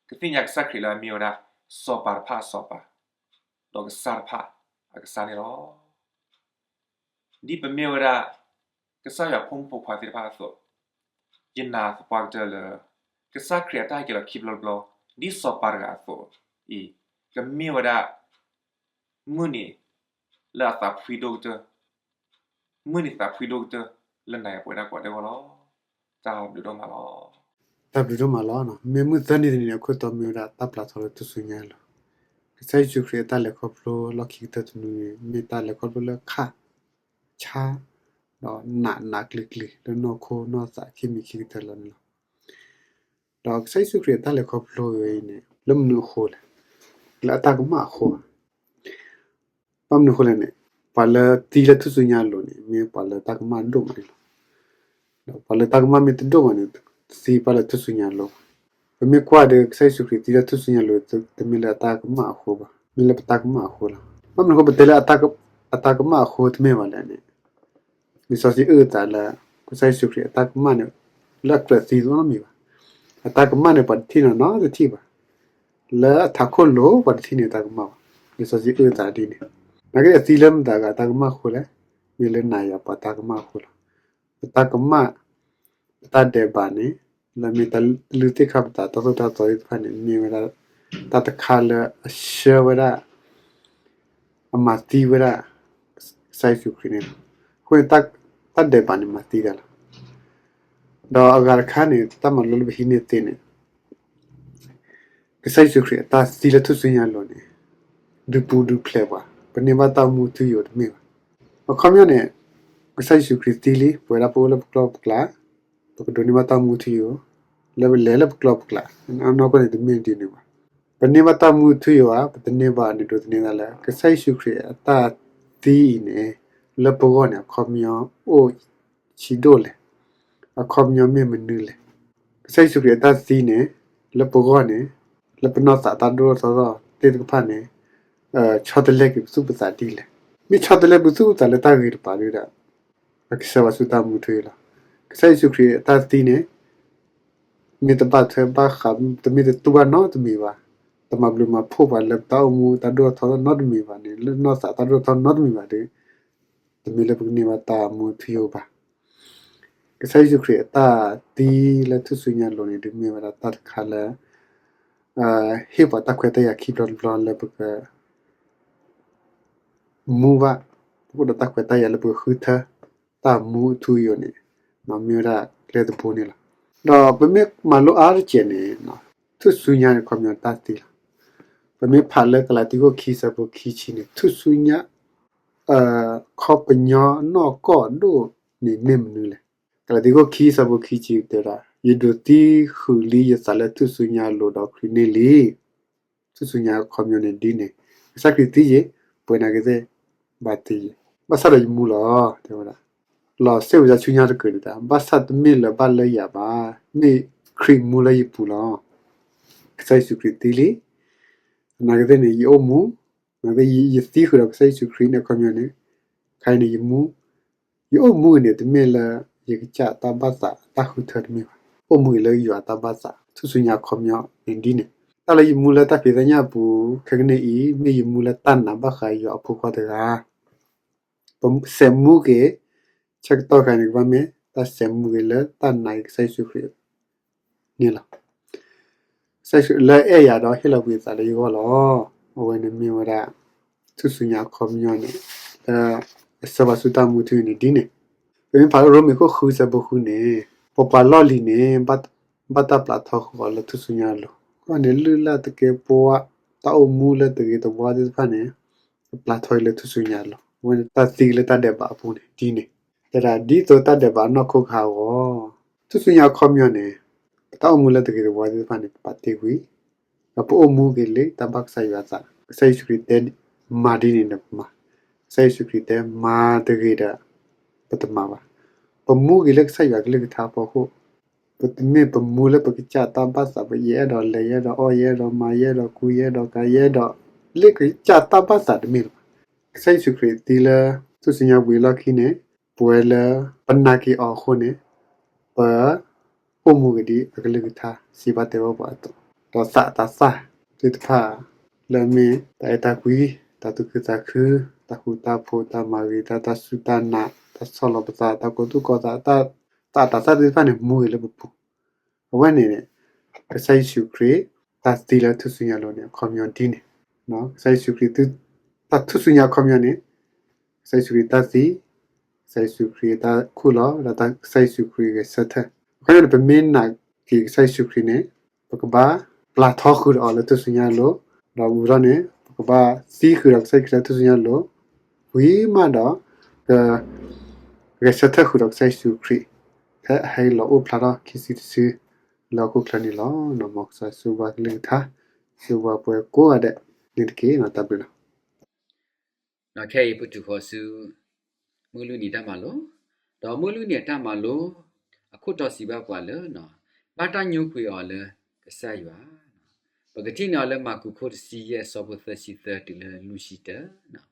ကသ့ၣ်ညါကစၢ်ခရံာ်လၢအမ့ၢ်ဝဲဒၣ် စီၤပၤတဖၣ်အစီၤပၤ, ဒီးကစၢ်တဖၣ်အကစၢ်န့ၣ်လီၤ. ဒ်ပမ့ၢ်ဝဲဒၣ် ကစၢ်ယွၤဖိမုၣ်ဖိခွါသ့ၣ်တဖၣ်အသိး, ယနာ်သပှၢ်ကတၢၢ်လၢ ကစၢ်ခရံာ်အတၢ်ဟဲက့ၤလီၤခံဘျီတဘျီ ဒ်စီၤပၤတဂၤအသိးအံၤ, ကမ့ၢ်ဝဲဒၣ် မုၢ်နံၤလၢအသးဖှံဒိၣ်ကတၢၢ်, မုၢ်နံၤသးဖှံဒိၣ်ကတၢၢ် လၢနၤယၤပဝဲဒၣ်ကိးဂၤဒဲးအဂီၢ်လီၤ. တၢ်ဘျုးဒိၣ်မးလီၤ. တၢ်ဘျုးဒိၣ်မးလီၤ. မ့ၢ်မုၢ်သၢနံၤတနံၤန့ၣ် အခိၣ်တီမ့ၢ်ဝဲဒၣ်တၢ်ပျၢ်ထီၣ်လၢထူၣ်စုညါအလိၤ, ကစၢ်ယ့ၣ်ၡူးခရံာ်အတၢ်လဲၤခီဖျိလီၢ်ခံကတၢၢ်တနံၤန့ၣ် မ့ၢ်တၢ်လဲၤခီဖျိလၢခါ ဆါ, ဒီးနာ်နာ်ကျံၤကျံၤလၢနီၢ်ခိနီၢ်သးခံမံၤခံကတၢၢ်လီၤန့ၣ်လီၤ. ဒီးကစၢ်ယ့ၣ်ၡူးခရံာ်အတၢ်လဲၤခီဖျိအံၤန့ၣ် လၢမနုၤအဃိလဲၣ်, လၢအတၢ်ကမၣ်အဃိ, ဘၣ်မနုၤအဃိလဲၣ်န့ၣ်, ပှၤလၢသံလၢထူၣ်စုညါအလိၤန့ၣ် မ့ၢ်ပှၤလၢတၢ်ကမၣ်ဒိၣ်မးန့ၣ်လီၤ. ဒီးပှၤလၢတၢ်ကမၣ်မ့ၢ်တဒိၣ်ဘၣ်န့ၣ် တသံပှၤလၢထူၣ်စုညါအလိၤဘၣ်. ပမ့ၢ်ကွၢ်ဒီး ကစၢ်ယ့ၣ်ၡူးခရံာ်သံလၢထူၣ်စုညါအလိၤ တမ့ၢ်လၢအတၢ်ကမၣ်အဃိဘၣ်, မ့ၢ်လၢပတၢ်ကမၣ်အဃိလီၤ. ဘၣ်မနုၤအဃိပတဲလၢ အတၢ်ကမၣ်အဃိတမ့ၢ်ဘၣ်လဲၣ်န့ၣ်, လံာ်စီဆှံအုၣ်အသးလၢ ကစၢ်ယ့ၣ်ၡူးခရံာ်အတၢ်ကမၣ်န့ၣ် လၢအကြၢးသံနီတမံၤဘၣ်. အတၢ်ကမၣ်န့ၣ် ပှၤတထံၣ်နီတထံၣ်ဘၣ်. လၢအထးခိၣ်လိၤပှၤတထံၣ်န့ၢ်အတၢ်ကမၣ်ဘၣ်. လံာ်စီဆှံအုၣ်အသးဒ်န့ၣ်, နာ်က့အသံလၢမတၤဂၤအတၢ်ကမၣ်အဃိလဲၣ်, မ့ၢ်လၢနၤယၤပှၤတၢ်ကမၣ်အဃိလီၤ. ပတၢ်ကမၣ်, ပတၢ်ဒဲးဘးန့ၣ်, လၢမ့ၢ်တၢ်လုၢ်သ့ၣ်ခါပတာ်တၢ်သိၣ်တၢ်သီသ့ၣ်တဖၣ်န့ၣ် မ့ၢ်ဝဲဒၣ် တၢ်တခါလၢအဆှၢဝဲဒၣ် အမၤသံဝဲဒၣ် ကစၢ်ယ့ၣ်ၡူးခရံာ်န့ၣ်လီၤ. အဃိန့ၣ် တၢ်ဒဲးဘးန့ၣ်မၤသံတၢ်လီၤ. ဒီးအဂၤတခါန့ၣ် တၢ်မၤလိလၢပဟံးန့ၢ်သ့န့ၣ်, ကစၢ်ယ့ၣ်ၡူးခရံာ်အတၢ်သံလၢထူၣ်စုညါအလိၤန့ၣ် ဒုးပူၤဒုးဖျဲးပှၤ, ပန့ၢ်ဘၣ်တၢ်အိၣ်မူထူယိာ်တမ့ၢ်ဘၣ်. အခီပညီန့ၣ် ကစၢ်ယ့ၣ်ၡူးခရံာ်သံလံ, ပဝဲဒၣ်ပအိၣ်လၢပကျီၢ်ပကျါ, ပကဒိးန့ၢ်ဘၣ်တၢ်အိၣ်မူထူယိာ် လၢပလဲၤလၢပကျီၢ်ပကျါ, အနီၢ်ကီၢ်န့ၣ်တမ့ၢ်ဒ်န့ၣ်ဘၣ်. ပန့ၢ်ဘၣ်တၢ်အိၣ်မူထူယိာ်ဧါ, ပတန့ၢ်ဘၣ်န့ၣ် ဒိးသန့ၤသးလၢ ကစၢ်ယ့ၣ်ၡူးခရံာ်အတၢ်သံအံၤန့ၣ် လၢပဂီၢ်န့ၣ် အခီပညီအိၣ်ဆံးဒိၣ်လဲၣ်, အခီပညီမ့ၢ်မနုၤလဲၣ်. ကစၢ်ယ့ၣ်ၡူးခရံာ်အတၢ်သံန့ၣ် လၢပဂီၢ်န့ၣ်, လၢပနီၢ်သးတၢ်ဒိၣ်ထီၣ်ထီထီၣ်သ့ၣ်တဖၣ်န့ၣ် ဆီတလဲက့ၤပသူၣ်ပသးဒ်လဲၣ်. မ့ၢ်ဆီတလဲပသူၣ်ပသးလၢတၢ်ဂ့ၤတပၤဒုဒီး အကဆှၢပှၤဆူတၢ်အိၣ်မူထူယိာ်လီၤ. ကစၢ်ယ့ၣ်ၡူးခရံာ်အတၢ်သံန့ၣ် မ့ၢ်တဘၣ်ထွဲဘၣ်ဃး, တမ့ၢ်တတူၢ်ဘၣ်နီတမံၤဘၣ်, တမၤဘျုးမၤဖှိၣ်ပှၤလၢပတၢ်အိၣ်မူတၢ်ဒိၣ်ထီၣ်ထီထီၣ်နီတမံၤဘၣ်န့ၣ်, လၢနီၢ်သးတၢ်ဒိၣ်ထီၣ်ထီထီၣ်နီတမံၤဘၣ်ဒီး တမ့ၢ်လၢပကန့ၢ်ဘၣ်တၢ်အိၣ်မူထူယိာ်ဘၣ်. ကစၢ်ယ့ၣ်ၡူးခရံာ်အတၢ်သံလၢထူၣ်စုညါအလိၤန့ၣ် ဒုးမ့ၢ်ဝဲဒၣ်တၢ်တခါလၢ ဟ့ၣ်ပှၤတၢ်ခွဲးတၢ်ယာ်ခံဘျီတဘျီလၢပက မူဘၣ်, ပကအိၣ်ဒီးတၢ်ခွဲးတၢ်ယာ်လၢပကဃုထၢ တၢ်မူအထူအယိာ်န့ၣ် မ့ၢ်ဝဲဒၣ်ကျဲတဘိန့ၣ်လီၤ. ဒီးပမ့ၢ်မၤလိအါတက့ၢ်န့ၣ် ထူၣ်စုညါန့ၣ် အခီပညီတၢ်သံလီၤ. ပမ့ၢ်ဖးလၢကလၤတံခိၣ်ခံဆၢဖိခံဆံန့ၣ် ထူၣ်စုညါ ခီပညီနီၢ်ကီၢ်ဒိၣ်န့ၣ်မ့ၢ်မနုၤလဲၣ်. ကလၤတံခိၣ်ခံဆၢဖိခံဆံတဲဝဲဒၣ်, ယဒိးသံဃုာ်လံယသးလၢထူၣ်စုညါအလိၤဒီးခရံာ်န့ၢ်လံ. ထူၣ်စုညါအခီပညီန့ၣ်ဒ်န့ၣ်, ကစၢ်ခရံာ်သံယ့ၤ, ပှဲၤနာ်က့သ့ၣ် ဘၣ်သံယ့ၤ, ဘၣ်ဆၣ်ဒီးယမူလီၤ, တဲဝဲဒၣ်. လီၤစ့ၢ်ဝဲဒၣ်ဆူညါတကုာ်န့ၣ်ဒၣ်, ဘၣ်ဆၣ်တမ့ၢ်လၢၤဘၣ်လၢယၤဘၣ်, မ့ၢ်ခရံာ်မူလၢယပူၤလီၤ. ကစၢ်ယ့ၣ်ၡူးခရံာ်သံလံ, နာ်က့သ့ၣ်န့ၣ် ယအိၣ်မူ, နာ်က့သ့ၣ်ယသံဃုာ်ဒီးကစၢ်ယ့ၣ်ၡူးခရံာ်န့ၣ် အခီပညီန့ၣ်, ခဲအံၤန့ၣ်ယမူ, ယအိၣ်မူဂ့ၤန့ၣ် တမ့ၢ်လၢယကစၢ်တၢ်ဘၣ်သးတၢ်ဃုထၢတမ့ၢ်ဘၣ်, အိၣ်မူဂ့ၤလၢယွၤတၢ်ဘၣ်သး, ထူၣ်စုညါအခီပညီန့ၣ်ဒ်န့ၣ်, တၢ်လၢယမူလၢတၢ်ဖံးသ့ၣ်ညါအပူၤ ခဲကနံၣ်အံၤ မ့ၢ်ယမူလၢတၢ်နာ်ဘၣ်ဃးယွၤအဖိခွါတဂၤ ပစဲးမူက့ၤ, ဆၢကတီၢ်ခါန့ၣ် ကဘၣ်မ့ၢ်တၢ်စဲးမူက့ၤလၢတၢ်နာ်က့ၤကစၢ်ယ့ၣ်ၡူးခရံာ်န့ၣ်လီၤ. ကစၢ်ယ့ၣ်ၡူးလၢအဲၣ်ယၤဒီးဟ့ၣ်လီၤကွံာ်အသးလၢယဂီၢ်လီၤ. အဝဲန့ၣ်မ့ၢ်ဝဲဒၣ် ထူၣ်စုညါအခီပညီန့ၣ် လၢအဆှၢပှၤဆူတၢ်မူထူယိာ်န့ၣ်ဒ်န့ၣ်, ပမ့ၢ်ဖးလၢရိမ့ၤခိၣ်ဃုဆၢဖိဃုန့ၣ်, ပပှၤလီၢ်လံၤန့ၣ် ဘၣ်တၢ်ပျးထီဃီၤလၢထူၣ်စုညါအလိၤ, အဃိန့ၣ် လုၢ်လၢ်သကဲးပဝး တၢ်အိၣ်မူလၢတဂ့ၤတဝါသ့ၣ်တဖၣ်န့ၣ် ပပျးထီအံၤလၢထူၣ်စုညါအလိၤ, အဝဲန့ၣ်တၢ်သံလၢတၢ်ဒဲးဘးအပူၤန့ၣ်ဒ်န့ၣ်, တဲဒၣ်ဒ်သိးတၢ်ဒဲးဘးအနီၢ်ခိကဟးဂီၤ, ထူၣ်စုညါအခီပညီန့ၣ် ပ တၢ်အိၣ်မူလၢတဂ့ၤတဝါသ့ၣ်တဖၣ်န့ၣ် ပပာ်တ့ၢ်ကွံာ်, ဒီးပအိၣ်မူက့ၤလၢတၢ်ဘၣ်ကစၢ်ယွၤအသး, ကစၢ်ယ့ၣ်ၡူးခရံာ်တဲမၤဒ်န့ၣ်ဒီးပမၤ, ကစၢ်ယ့ၣ်ၡူးခရံာ်တဲမၤတဂ့ၤဒီး ပတမၤဘၣ်. ပမူက့ၤလၢကစၢ်ယွၤကလုၢ်ကထါအဖီခိၣ်, ပတမ့ၢ်ပမူလၢပကစၢ်တၢ်ဘၣ်သး, ပယအဲၣ်ဒိးလဲၤ, ယအဲၣ်ဒိးအီၣ်, ယအဲၣ်ဒိးမၤ, ယအဲၣ်ဒိးကူ, ယအဲၣ်ဒိးကၤ, ယအဲၣ်ဒိး, လၢကစၢ်တၢ်ဘၣ်သးတမ့ၢ်လၢၤဘၣ်. ကစၢ်ယ့ၣ်ၡူးခရံာ်သံလၢထူၣ်စုညါဝံၤအလီၢ်ခံန့ၣ်, ပဝဲလၢပနာ်က့ၤအီၤအဃိန့ၣ်, ပ အိၣ်မူက့ၤဒ်အကလုၢ်ကထါစံးဘၣ်တဲဘၣ်ပှၤအသိး, ဒီးသးတၢ်သၣ်သ့ၣ်တဖၣ် လၢအမ့ၢ်တၢ်အဲၣ်တၢ်ကွံ, တၢ်သူၣ်ခုသးခု, တၢ်ဃူတၢ်ဖိး, တၢ်မၤဂ့ၤ, တၢ်တၢ်စူၢ်တၢ်နာ်, တၢ်ဆီၣ်လီၤပသး, တၢ်ကီၤသူၣ်ကီၤသး, တၢ်သးတၢ်သၣ်သ့ၣ်တဖၣ်န့ၣ် မူက့ၤလၢပပူၤ. အဝဲန့ၣ်န့ၣ် ကစၢ်ယ့ၣ်ၡူးခရံာ် တၢ်သံလၢထူၣ်စုညါအလိၤန့ၣ် အခီပညီဒ်န့ၣ်, ကစၢ်ယ့ၣ်ၡူးခရံာ် တၢ်ထူၣ်စုညါအခီပညီန့ၣ် ကစၢ်ယ့ၣ်ၡူးခရံာ်တၢ်သံ, ကစၢ်ယ့ၣ်ၡူးခရံာ်တၢ်ခူၣ်လီၤ, ဒီးကစၢ်ယ့ၣ်ၡူးခရံာ်ဂဲၤဆၢထၢၣ်. အခီပညီန့ၣ် ပမ့ၢ်နာ်က့ၤကစၢ်ယ့ၣ်ၡူးခရံာ်န့ၣ်, ပကဘၣ်ပျၢ်ထီဃုာ်ဒီးအီၤလၢထူၣ်စုညါအလိၤ, ဒီးဝံၤထီၣ်န့ၣ် ပကဘၣ်သံဃုာ်ဒီးကစၢ်ယ့ၣ်ၡူးခရံာ်လၢထူၣ်စုညါအလိၤ, ဝံၤမးဒီး ကဂဲၤဆၢထၢၣ်ဃုာ်ဒီးကစၢ်ယ့ၣ်ၡူးခရံာ် ဖဲအဟဲလီၤအိၣ်ဖျါထီၣ်ခံစုတစု လၢဟီၣ်ခိၣ်ချၢန့ၣ်လီၤ. မ်ကစၢ်ဆိၣ်ဂ့ၤပှၤကလုၢ်ကထါ, ဆိၣ်ဂ့ၤပှၤကိးဂၤဒဲးန့ၣ်တက့ၢ်. တၢ်ဘျုးလီၤ. ခဲအံၤပတုာ်ဃီၤဆူ မုၢ်လွံၢ်နံၤတၢ်မၤလိ, ဒီးမုၢ်လွံၢ်နံၤအတၢ်မၤလိ အခိၣ်တီစံးဘၣ်ပှၤလၢ ဘၣ်တၢ်ညိကွံာ်အီၤလၢကစၢ်ယွၤ, ပကထံၣ်န့ၢ်အီၤလၢမၢ်ကူးခိၣ်တဆံယဲၢ်အဆၢဖိသၢဆံသၢတုၤလၢလွံၢ်ဆံတၢ,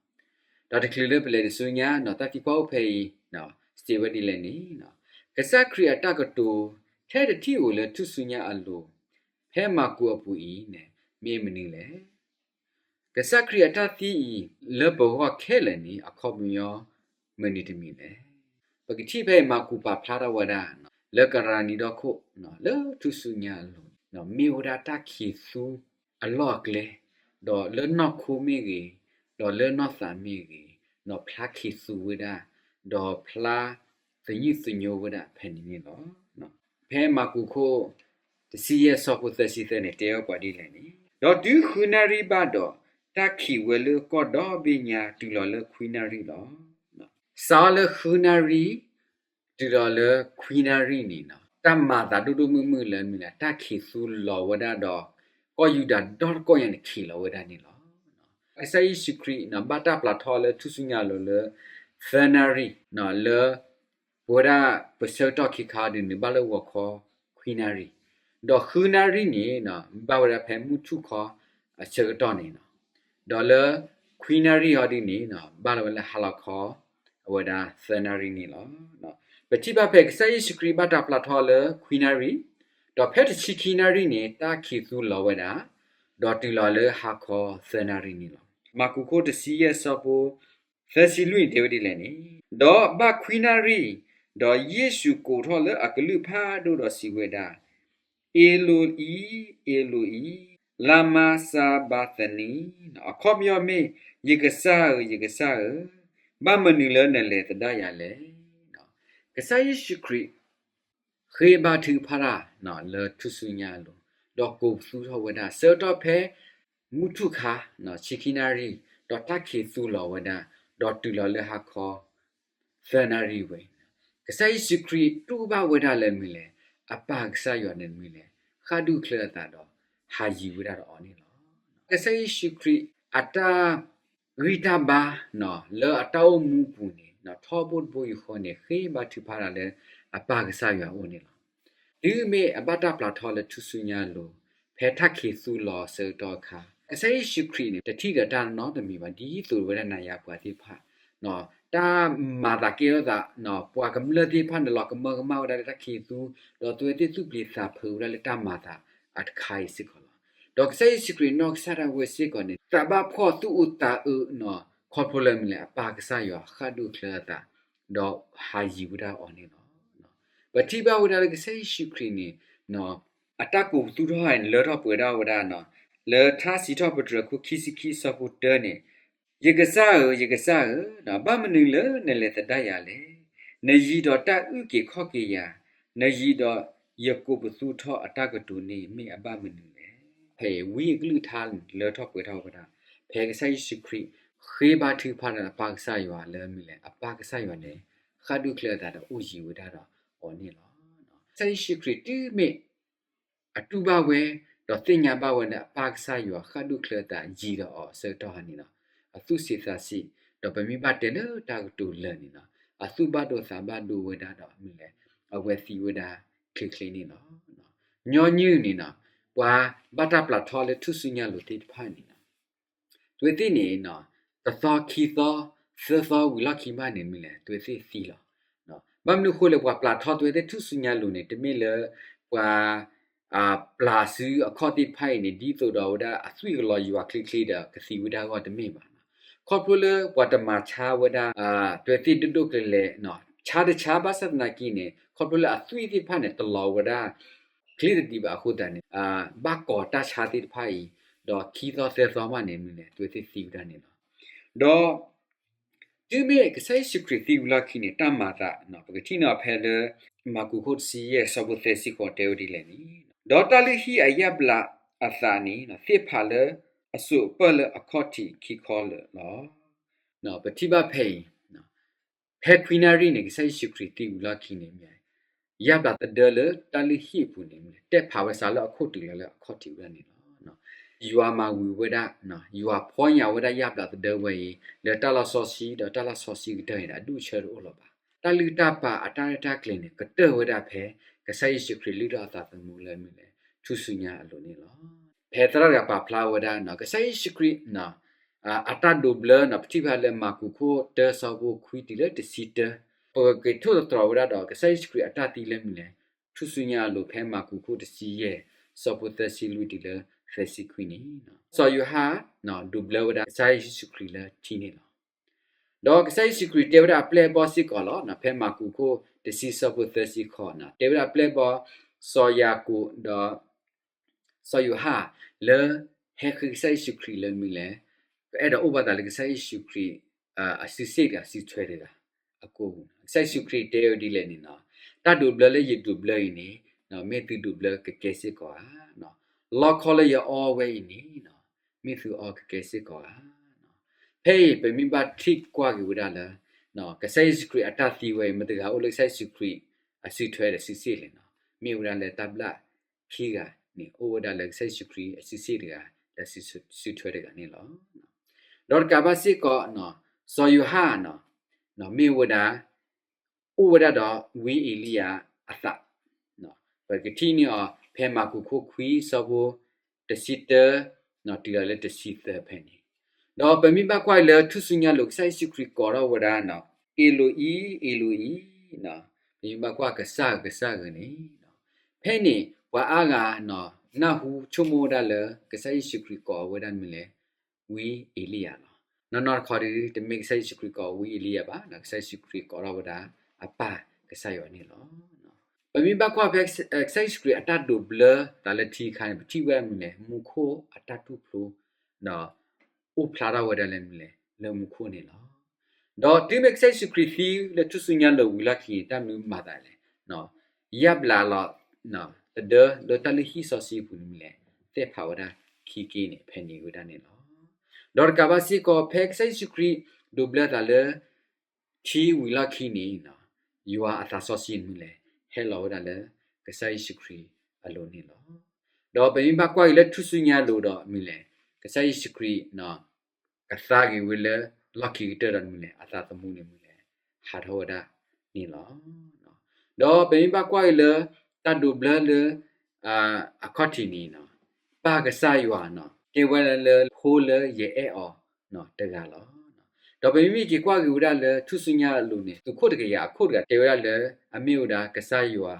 ဒီးတချုးလၢပလဲၤတဆူညါ တၢ်သံကွၢ်အိၣ်ဖဲအံၤ စံးဝဲဒ်လဲၣ်န့ၣ်, ကစၢ်ခရံာ်အတၢ်ကတိၤ ထဲတထံၣ်ဧိၤလၢထူၣ်စုညါအလိၤ ဖဲမၢ်ကူးအပူၤအံၤန့ၣ် မ့ၢ်မနုၤလဲၣ်. ကစၢ်ခရံာ်အတၢ်သံအံၤ လၢပဂီၢ်ခဲလၢာ်န့ၣ် အခီပညီမနုၤတမံၤလဲၣ်. ပကထံၣ်ဖဲအံၤ မၢ်ကူးပာ်ဖျါထီၣ်ဝဲဒၣ် လၢကရၤနံၤဒီခိၣ် လၢထူၣ်စုညါအလိၤ မ့ၢ်ဝဲဒၣ်တၢ်ခံးသူအလီၢ်အကျဲ, ဒီးလၢနီၢ်ခိမ့ၢ်ဂ့ၤ, ဒီးလၢနီၢ်သးမ့ၢ်ဂ့ၤ, ဖျါခံးသူဝဲဒၣ်, ဒီးဖျါသညုၣ်သညိဝဲဒၣ်ဖဲန့ၣ်န့ၣ်လီၤ. ဖဲမၢ်ကူးခိၣ်တဆံယဲၢ်အဆၢဖိသၢဆံသၢန့ၣ် တဲအီၤပှၤဒ်လဲၣ်န့ၣ်, ဒီးတုၤဃုနၣ်ရံၣ်ဘၣ်ဒီး တၢ်ခံးဝဲလၢကီၢ်ဒီဘ့ၣ်ညါ တုၤလီၤလၢခွံနၣ်ရံၣ်လီၤ. စးထီၣ်လၢဃုနၣ်ရံၣ် တုၤလီၤလၢခွံနၣ်ရံၣ်န့ၣ် တၢ်မၤသးဒိၣ်ဒိၣ်မုၢ်မုၢ်လၢမနုၤလဲၣ်, တၢ်ခံးသူလီၤဝဲဒၣ်ဒီး ကီၢ်ယူဒၤဒီတကီၢ်ညါန့ၣ် ခံးလီၤဝဲဒၣ်န့ၣ်လီၤ. ကစၢ်ယ့ၣ်ၡူးခရံာ် ဘၣ်တၢ်ပျၢ်ထီၣ်လၢထူၣ်စုညါအလိၤလၢ သၢနၣ်ရံၣ် လၢ ပဝဲဒၣ်ပဆၢကတီၢ်ခံခါဒ်န့ၣ် ဘၣ်လၢဂီၤခီခွံနၣ်ရံၣ်, ဒီးဃုနၣ်ရံၣ်န့ၣ် ဘၣ်ဝဲဒၣ်ဖဲမုၢ်ထူၣ်ခီအဆၢကတီၢ်န့ၣ်လီၤ. ဒီးလၢခွံနၣ်ရံၣ်အီၤဒ်န့ၣ် ဘၣ်လီၤဝဲလၢဟါလီၤခီ အဝဲဒၣ်သၢနၣ်ရံၣ်န့ၣ်လီၤ. ပထံၣ်ဘၣ်ဖဲကစၢ်ယ့ၣ်ၡူးခရံာ်ဘၣ်တၢ်ပျၢ်ထီၣ်လၢခွံနၣ်ရံၣ်, ဒီးဖဲတဆံခံနၣ်ရံၣ်န့ၣ် တၢ်ခံးသူလီၤဝဲဒၣ်, ဒီးတုၤလီၤလၢဟါခီသၢနၣ်ရံၣ်န့ၣ်လီၤ. မၢ်ကူးခိၣ်တဆံယဲၢ်အဆၢဖိ သၢဆံလွံၢ်န့ၣ် တဲဝဲဒ်လဲၣ်န့ၣ်, ဒီးဘၣ်ခွံနၣ်ရံၣ်, ဒီးယ့ၣ်ၡူးကိးထီၣ်လၢအကလုၢ်ဖးဒိၣ်ဒီးစံးဝဲဒၣ်, အ့လိၤအံ, အ့လိၤအံ, လၤမၤစၤဘၤသနံ, အခီပညီမ့ၢ်, ယကစၢ်ဧၢ, ယကစၢ်ဧၢ, ဘၣ်မနုၤလၢနလဲၤသဒၣ်ယၤလဲၣ်. ကစၢ်ယ့ၣ်ၡူးခရံာ် ဃ့ဘါထုကဖၣ်တၢ်လၢထူၣ်စုညါအလိၤ, ဒီးကိးပသူထီၣ်ဝဲဒၣ် ဆၢကတီၢ်ဖဲမုၢ်ထူၣ်ခါ ဆံခံနၣ်ရံၣ်, ဒီးတၢ်ခံးသူလီၤဝဲဒၣ်, ဒီးတုၤလီၤလၢဟါခီ သၢနၣ်ရံၣ်ဝဲ, ကစၢ်ယ့ၣ်ၡူးခရံာ်တူၢ်ဘၣ်ဝဲဒၣ်လၢမနုၤလဲၣ်, အပၢ်ကစၢ်ယွၤန့ၣ်မနုၤလဲၣ်, ဃၣ်ဒူၣ်ချၢအသးဒီး ဟးယံၤဝဲဒၣ်ဒီးအီၤန့ၣ်လီၤ. ကစၢ်ယ့ၣ်ၡူးခရံာ်အတၢ် ဂံၢ်တၢ်ဘါ လၢအတၢ်အိၣ်မူအပူၤန့ၣ် ထီဘိတဘိယူၢ်ဃီန့ၣ် ဃ့ဘါထုကဖၣ်တၢ်လၢအပၢ်ကစၢ်ယွၤအအိၣ်န့ၣ်လီၤ. တုၤမ့ၢ်အဘၣ်တၢ်ပျၢ်ထီၣ်လၢထူၣ်စုညါအလိၤ, ဖဲတၢ်ခံးသူလီၤအဆၢကတီၢ်အခါ, ကစၢ်ယ့ၣ်ၡူးခရံာ်န့ၣ် တထံၣ်ဒီးတၢ်နီတမံၤဘၣ် ဒ်သိးဝဲဒၣ်နၤယၤပှၤသ့ၣ်တဖၣ် တၢ်မၤသးကဲထီၣ်သး, ပှၤကမျၢၢ်သ့ၣ်တဖၣ်န့ၣ် လီၤကမၢကမၣ်ဝဲဒၣ်လၢတၢ်ခံးသူ, ဒီးအဝဲသ့ၣ်သူၣ်ပျံၤသးဖုးဝဲဒၣ်လၢတၢ်မၤသးအတခါအံၤစ့ၢ်ကီးလီၤ. ဒီးကစၢ်ယ့ၣ်ၡူးခရံာ်နီၢ်ကစၢ်ဒၣ်ဝဲစ့ၢ်ကီးန့ၣ် သးဘၣ်ဖှီၣ်သူၣ်အုးသးအုး ခီဖျိလၢမနုၤလဲၣ်, အပၢ်ကစၢ်ယွၤဃၣ်ဒူၣ်ချၢအသး ဒီးဟးယံၤဝဲဒၣ်အီၤန့ၣ်လီၤ. ပထံၣ်ဘၣ်ဝဲဒၣ်လၢကစၢ်ယ့ၣ်ၡူးခရံာ်န့ၣ် အတၢ်ကိးပသူထီၣ်န့ၣ် လၢထီၣ်ပှဲၤထီၣ်ဝဲဒၣ် လၢထါစံးထီၣ်ပတြၢၤခိၣ်ခံဆံခံဆၢဖိတၢန့ၣ်, ယကစၢ်ဧၢ, ယကစၢ်ဧၢ, ဘၣ်မနုၤလၢနလဲၤသဒၣ်ယၤလဲၣ်. နယံၤဒီးတၢ်အုၣ်က့ၤခီၣ်က့ၤယၤ, နယံၤဒီးယကိးပသူထီၣ်အတၢ်ကတိၤန့ၣ် မ့ၢ်အဘၣ်မနုၤလဲၣ်. ဖဲအံၤဝံအကလုၢ်ကထါလၢထီၣ်ပှဲၤထီၣ်ဝဲဒၣ် ဖဲကစၢ်ယ့ၣ်ၡူးခရံာ် ဃ့ဘါထုကဖၣ်ဒီးအပၢ်ကစၢ်ယွၤလၢမနုၤလဲၣ်, အပၢ်ကစၢ်ယွၤန့ၣ် ဃၣ်ဒူၣ်ချၢအသးဒီးအိၣ်ယံၤဝဲဒၣ်ဒီးအီၤန့ၣ်လီၤ. ကစၢ်ယ့ၣ်ၡူးခရံာ်တုၤမ့ၢ် အတူၢ်ဘၣ်ဝဲ, ဒီးသ့ၣ်ညါဘၣ်ဝဲလၢအပၢ်ကစၢ်ယွၤဃၣ်ဒူၣ်ချၢအသးယံၤဒီးအီၤအဆၢကတီၢ်ဧါန့ၣ်လီၤ. အသူၣ်ဆံးသးဆံး, ဒီးပမ့ၢ်ဘၣ်တဲလၢတၢ်ကတိၤလၢာ်န့ၣ်လီၤ, အသူၣ်ဘၣ်ဒိသးဘၣ်ဒိဝဲဒၣ်ဒီးမ့ၢ်လဲၣ်, အဝဲသံဝဲဒၣ်ချ့ချ့န့ၣ်လီၤ. ညီနုၢ်န့ၣ်လီၤ, ပှၤဘၣ်တၢ်ပျၢ်ထီလၢထူၣ်စုညါလိၤသ့ၣ်တဖၣ်န့ၣ်လီၤ သုဝဲသ့ၣ်န့ၣ်, တသီခံသီ, သၢသီဝံၤလီၢ်ခံဘၣ်န့ၣ်မ့ၢ်လဲၣ်, သုဝဲသ့ၣ်သံလီၤ. ဘၣ်မနုၤအဃိလဲၣ်, ပှၤပျၢ်ထီသုဝဲသ့ၣ်ထူၣ်စုညါလိၤန့ၣ် တမ့ၢ်လၢပှၤ ပျၢ်စုအခီၣ်သ့ၣ်တဖၣ်အံၤန့ၣ် ဒ်သိးဒီးဝဲဒၣ်အသွံၣ်ကလီၤယွၤချ့ချ့ဒီးကသံဝဲဒၣ်အဂီၢ်တမ့ၢ်ဘၣ်. ခီဖျိလၢပှၤတမၤဆါဝဲဒၣ် သုဝဲသ့ၣ်ဒိၣ်ဒိၣ်ကျဲၤလဲၤ, ဆါတဆါဘၣ်ဆၣ်သနာ်က့န့ၣ် ခီဖျိလၢအသွံၣ်သ့ၣ်တဖၣ်န့ၣ် တလီၤဝဲဒၣ် ချ့တဒံးဘၣ်အဃိသတးန့ၣ်, ဘၣ်ကိးတၢ်ဆါသ့ၣ်တဖၣ်အံၤ, ဒီးခံသီသၢသီမးန့ၣ်မ့ၢ်လဲၣ်, သုဝဲသ့ၣ်သံဝဲဒၣ်န့ၣ်လီၤ. ဒီးတုၤမ့ၢ်ကစၢ်ယ့ၣ်ၡူးခရံာ်သံဝံၤလီၢ်ခံန့ၣ် တၢ်မၤအသး, ပကထံၣ်န့ၢ်အီၤဖဲလၢ မၢ်ကူးခိၣ်တဆံယဲၢ် ဆၢဖိသၢဆံဃိးတဲဝဲဒ်လဲၣ်န့ၣ်, ဒီးတၢ်လုၢ်ဟံၣ်အယၣ်ဘျးအသးန့ၣ် သ့ၣ်ဖးလၢအစိာ်အပၢၢ်လၢအခီၣ်ထံးခံခီလၢာ်လီၤ. ပထံၣ်ဘၣ်ဖဲအံၤ ဖဲခွံနၣ်ရံၣ်န့ၣ် ကစၢ်ယ့ၣ်ၡူးခရံာ်သံဝံၤလီၢ်ခံန့ၣ်မ့ၢ်, ယၣ်ဘျးသဒၢလၢတၢ်လုၢ်ဟံၣ်အပူၤန့ၣ် တဲဖးဝဲစးလၢအခီၣ်ထံးလၢလၢအခီၣ်ထံးဝဲဒၣ်န့ၣ်လီၤ. ယွၤမၤဝံၤဝဲဒၣ်, ယွၤဖီၣ်ညါဝဲဒၣ်ယၣ်ဘျးသဒၢဝဲအံၤ လၢတၢ်လီၢ်စီဆှံဒီးတၢ်လီၢ်စီဆှံကတၢၢ်န့ၣ်ဒီး အဒူၣ်အဆၢတအိၣ်လၢၤဘၣ်. တၢ်လုၢ်တၢ်ပာ်အတၢ်ရဲၣ်တၢ်ကျဲၤန့ၣ် ကတၢၢ်ဝဲဒၣ်ဖဲ ကစၢ်ယ့ၣ်ၡူးခရံာ်လုၢ်ထီၣ်အသးသမူလၢမ့ၢ်လဲၣ် ထူၣ်စုညါအလိၤန့ၣ်လီၤ. ဖဲသရၣ်တဂၤပာ်ဖျါဝဲဒၣ် ကစၢ်ယ့ၣ်ၡူးခရံာ် အတၢ်ဒိးဘျၢန့ၣ် ပထံၣ်ဘၣ်လၢမၢ်ကူးခိၣ်တၢ ဆၢဖိခွံတုၤလၢတဆံတၢ, ပကက့ၤထိၣ်သတြီၤဝဲဒၣ်ဒီး ကစၢ်ယ့ၣ်ၡူးခရံာ်အတၢ်သံလၢမ့ၢ်လဲၣ် ထူၣ်စုညါအလိၤ ဖဲမၢ်ကူးခိၣ်တဆံယဲၢ် ဆၢဖိသၢဆံလွံၢ်တုၤလၢသၢဆံခွံန့ၣ်, စီၤယိၤဟၣ် ဒိးဘျၢဝဲဒၣ်ကစၢ်ယ့ၣ်ၡူးခရံာ်လၢထံန့ၣ်လီၤ. ဒီးကစၢ်ယ့ၣ်ၡူးခရံာ်တဲဝဲဒၣ်အပျဲၢ်အဘီၣ်စ့ၢ်ကီးလီၤ. ဖဲမၢ်ကူးခိၣ်တဆံ ဆၢဖိသၢဆံဃိးန့ၣ် တဲဝဲဒၣ်အပျဲၢ်အဘီၣ် စီၤယၤကိာ် ဒီး စီၤယိၤဟၣ် လၢဟဲဃ့ကစၢ်ယ့ၣ်ၡူးခရံာ်လၢမ့ၢ်လဲၣ်, ကအဲၣ်ဒိးအိၣ်ဘၣ်သးလၢကစၢ်ယ့ၣ်ၡူးခရံာ် အစုစ့ၣ်တဂၤ စုထွဲတဂၤအကိာ်ပူၤ, ကစၢ်ယ့ၣ်ၡူးခရံာ်တဲဝဲဒ်လဲၣ်န့ၣ်, တၢ်ဒိးဘျၢလၢယဒိးဘျၢအံၤန့ၣ် မ့ၢ်သုဒိးဘျၢကကဲစ့ၢ်ကီးဧါ. လီခီလၢယအီဝဲအံၤန့ၣ် မ့ၢ်သုအီကကဲစ့ၢ်ကီးဧါ. ဖဲအံၤပမ့ၢ်ဘၣ်ထံၣ်ကွၢ်က့ၤဝဲဒၣ်လၢ ကစၢ်ယ့ၣ်ၡူးခရံာ်အတၢ်သံဝဲအံၤ မတၤတဂၤအိၣ်လၢကစၢ်ယ့ၣ်ၡူးခရံာ်အစုထွဲဒီးစုစ့ၣ်လဲၣ်န့ၣ်, မ့ၢ်ဝဲဒၣ်လၢတၢ်ဘျၣ်ခံဂၤန့ၣ် အိၣ်ဝဲဒၣ်လၢကစၢ်ယ့ၣ်ၡူးခရံာ်အစုစ့ၣ်တဂၤ လၢစုထွဲတဂၤန့ၣ်လီၤ. ဒီးတကးဘၣ်စ့ၢ်ကီး စီၤယိၤဟၣ်န့ၣ် မ့ၢ်ဝဲဒၣ် အိၣ်ဝဲဒၣ်ဒီးဝံအ့လံယၤအသး, ပကထံၣ်န့ၢ်အီၤဖဲမၢ်ကူးခိၣ်ခွံ ဆၢဖိတဆံတၢ တုၤလီၤလၢတဆံသၢဖဲန့ၣ်, ဒီးပမ့ၢ်ဘၣ်ကွၢ်လၢထူၣ်စုညါလိၤ ကစၢ်ယ့ၣ်ၡူးခရံာ်ကိးထီၣ်ဝဲဒၣ် အ့လိၤအံ, အ့လိၤအံ, ပမ့ၢ်ဘၣ်ကွၢ် ကစၢ်ဧၢ, ကစၢ်ဧၢန့ၣ်, ဖဲန့ၣ် ပှၤအါဂၤ နၢ်ဟူဆိကမိၣ်ဝဲဒၣ်လၢ ကစၢ်ယ့ၣ်ၡူးခရံာ်ကိးအီၤဝဲဒၣ်မ့ၢ်လဲၣ် ဝံအ့လံယၤလီၤ. နီၢ်နီၢ်တခီဒီး တမ့ၢ်ကစၢ်ယ့ၣ်ၡူးခရံာ်ကိးအီၤဝံအ့လံယၤဘၣ်, ကစၢ်ယ့ၣ်ၡူးခရံာ်ကိးထီၣ်ဝဲဒၣ်အပၢ်ကစၢ်ယွၤန့ၣ်လီၤ. ပမ့ၢ်ဘၣ်ကွၢ်ဖဲ ကစၢ်ယ့ၣ်ၡူးခရံာ်အတၢ်ဒိးဘျၢသးလၢထံအခါန့ၣ် ပထံၣ်ဝဲဒၣ်မ့ၢ်လဲၣ် မူခိၣ်အတၢ်တူၢ်ဖျိ ဒီးအိၣ်ဖျါထီၣ်ဝဲဒၣ်လၢမ့ၢ်လဲၣ် လၢမူခိၣ်န့ၣ်လီၤ. ဒီးတုၤမ့ၢ်ကစၢ်ယ့ၣ်ၡူးခရံာ်သံလၢထူၣ်စုညါလိၤဝံၤလီၢ်ခံန့ၣ် တၢ်မနုၤမၤသးလဲၣ်, ယၣ်ဘျးလီၤ သဒၢလၢတၢ်လုၢ်ဟံၣ်စီဆှံအပူၤန့ၣ်မ့ၢ်လဲၣ် သ့ၣ်ဖးဝဲဒၣ်ခံက့န့ၣ် ဖဲန့ၣ်ဝဲဒၣ်န့ၣ်လီၤ. ဒီးတကးဘၣ်စ့ၢ်ကီး ဖဲကစၢ်ယ့ၣ်ၡူးခရံာ်ဒိးဘျၢသးလၢ ထံဝံၤလီၢ်ခံန့ၣ် ယွၤအသးစီဆှံန့ၣ်မ့ၢ်လဲၣ် ဟဲလီၤဝဲဒၣ်လၢကစၢ်ယ့ၣ်ၡူးခရံာ်အလိၤန့ၣ်လီၤ. ဒီးပမ့ၢ်ဘၣ်ကွၢ်က့ၤလၢထူၣ်စုညါလိၤဒီးမ့ၢ်လဲၣ် ကစၢ်ယ့ၣ်ၡူးခရံာ် ကသါက့ၤဝဲလၢလီၢ်ခံကတၢၢ်ဒီးမ့ၢ်လဲၣ် အသးသမူန့ၣ်မ့ၢ်လဲၣ် ဟးထီၣ်ဝဲဒၣ်န့ၣ်လီၤ. ဒီးပမ့ၢ်ဘၣ်ကွၢ်က့ၤလၢ တၢ်ဒိးဘျၢလၢ အခီၣ်ထံးန့ၣ် ပၢ်ကစၢ်ယွၤန့ၣ် တဲဝဲဒၣ်လၢဖိလၢယအဲၣ်အီၤတဂၤလီၤ. ဒီးပမ့မ့ၢ်က့ၤကွၢ်က့ၤဝဲဒၣ်လၢထူၣ်စုညါအလိၤန့ၣ် သုးခိၣ်တကယၤအခိၣ်တဂၤ တဲဝဲဒၣ်လၢအမ့ၢ်ဝဲဒၣ်ကစၢ်ယွၤ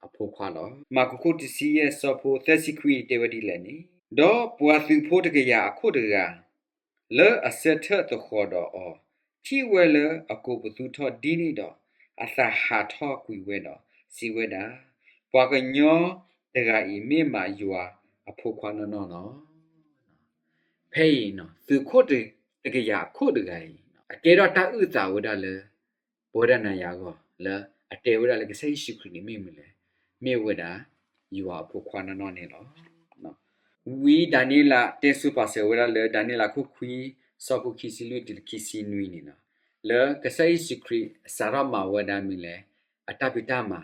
အဖိခွါလီၤ. မၢ်ကူးခိၣ်တဆံယဲၢ် ဆၢဖိသၢဆံခွံတဲဝဲဒ်လဲၣ်န့ၣ်, ဒီးပှၤသုးဖိတကယၤအခိၣ်တဂၤ လၢအဆၢထၢၣ်သဃီၤဒီးအီၤ, ထံၣ်ဝဲလၢအကိးပသူထီၣ်ဒ်န့ၣ်ဒီး, အသးဟးထီၣ်ကွံာ်ဝဲဒီး စံးဝဲဒၣ်, ပှၤကညီတဂၤအံၤမ့ၢ်မးယွၤအဖိခွါနီၢ်နီၢ်လီၤ. ဖဲအံၤ သုးခိၣ်တကယၤအခိၣ်တဂၤအံၤ အကဲထီၣ်တၢ်အုၣ်သးဝဲဒၣ်လၢ ပဝဲဒၣ်နၤယၤအဂီၢ် လၢအတဲဝဲဒၣ်လၢကစၢ်ယ့ၣ်ၡူးခရံာ်န့ၣ်မ့ၢ်မနုၤလဲၣ်, မ့ၢ်ဝဲဒၣ် ယွၤအဖိခွါနီၢ်နီၢ်န့ၣ်လီၤ. ဝံဒၤနံးယ့လးတဲဆိပာ်စၢၤဝဲဒၣ်လၢ ဒၤနံးယ့လးခိၣ်ခွံ ဆၢဖိခံဆံလွံၢ်တုၤခံဆံနွံန့ၣ်လီၤ, လၢကစၢ်ယ့ၣ်ၡူးခရံာ်စးထီၣ်မၤဝဲဒၣ်မနုၤလဲၣ်, အတၢ်ဖံးတၢ်မၤ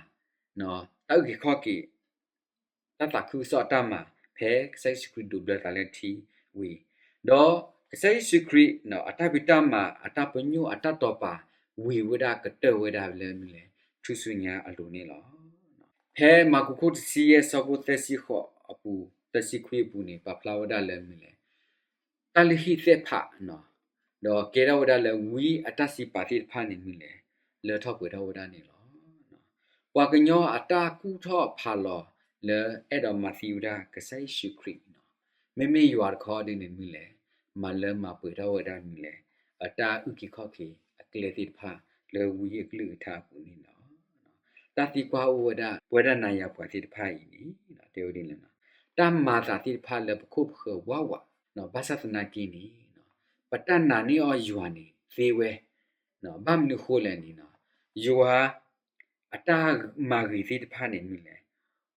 တၢ်အုၣ်က့ၤခီၣ်က့ၤ တၢ်သးခုကစီၣ်အတၢ်မၤ ဖဲကစၢ်ယ့ၣ်ၡူးခရံာ်ဒိးဘျၢသးလၢထံဝံၤ, ဒီးကစၢ်ယ့ၣ်ၡူးခရံာ် အတၢ်ဖံးတၢ်မၤ အတၢ်ပညိၣ် အတၢ်တိာ်ပာ် ဝံၤဝဲဒၣ်ကတၢၢ်ဝဲဒၣ်လၢမနုၤလဲၣ်, ထူၣ်စုညါအလိၤန့ၣ်လီၤ. ဖဲမၢကူးခိၣ်တဆံယဲၢ် ဆၢဖိသၢဆံဃိးအပူၤ သၢဆံခွံအပူၤန့ၣ် ပာ်ဖျါဝဲဒၣ်လၢမနုၤလဲၣ်, တၢ်လုၢ်ဟံၣ်သ့ၣ်တဖၣ် ဒီးကဲထီၣ်ဝဲဒၣ်လၢဝံအတၢ်စံးပာ်သ့ၣ်တဖၣ်န့ၣ်မနုၤလဲၣ်, လၢထီၣ်ပှဲၤထီၣ်ဝဲဒၣ်န့ၣ်လီၤ. ပှၤကညီအတၢ်ကူၣ်ထီၣ်ဖးလီၤလၢအဲၣ်ဒိးမၤသံဝဲဒၣ်ကစၢ်ယ့ၣ်ၡူးခရံာ်, မ့မ့ၢ်ယွၤတခီဒ်န့ၣ်မနုၤလဲၣ်, မၤလၢမၤပှဲၤထီၣ်ဝဲဒၣ်မနုၤလဲၣ်, အတၢ်အုၣ်က့ၤခီၣ်က့ၤအကျဲသ့ၣ်တဖၣ် လၢဝံအကလုၢ်ကထါအပူၤန့ၣ်လီၤ. တၢ်သံကွၢ်အိၣ်ဝဲဒၣ် ပဝဲဒၣ်နၤယၤပှၤသ့ၣ်တဖၣ်အံၤန့ၣ် တဲဝဲဒ်လဲၣ်, တၢ်မၤသးသ့ၣ်တဖၣ်လၢပခိၣ်ပဃၢၤဝးဝး, ဘၣ်ဆၣ်သနာ်က့န့ၣ် ပတၢ်နာ်န့ၢ်အီၤယွၤန့ၣ်သ့ဝဲ, ဘၣ်မနုၤဃိလဲၣ်န့ၣ်, ယွၤအတၢ်မၤဂ့ၤသ့ၣ်တဖၣ်န့ၣ်မနုၤလဲၣ်,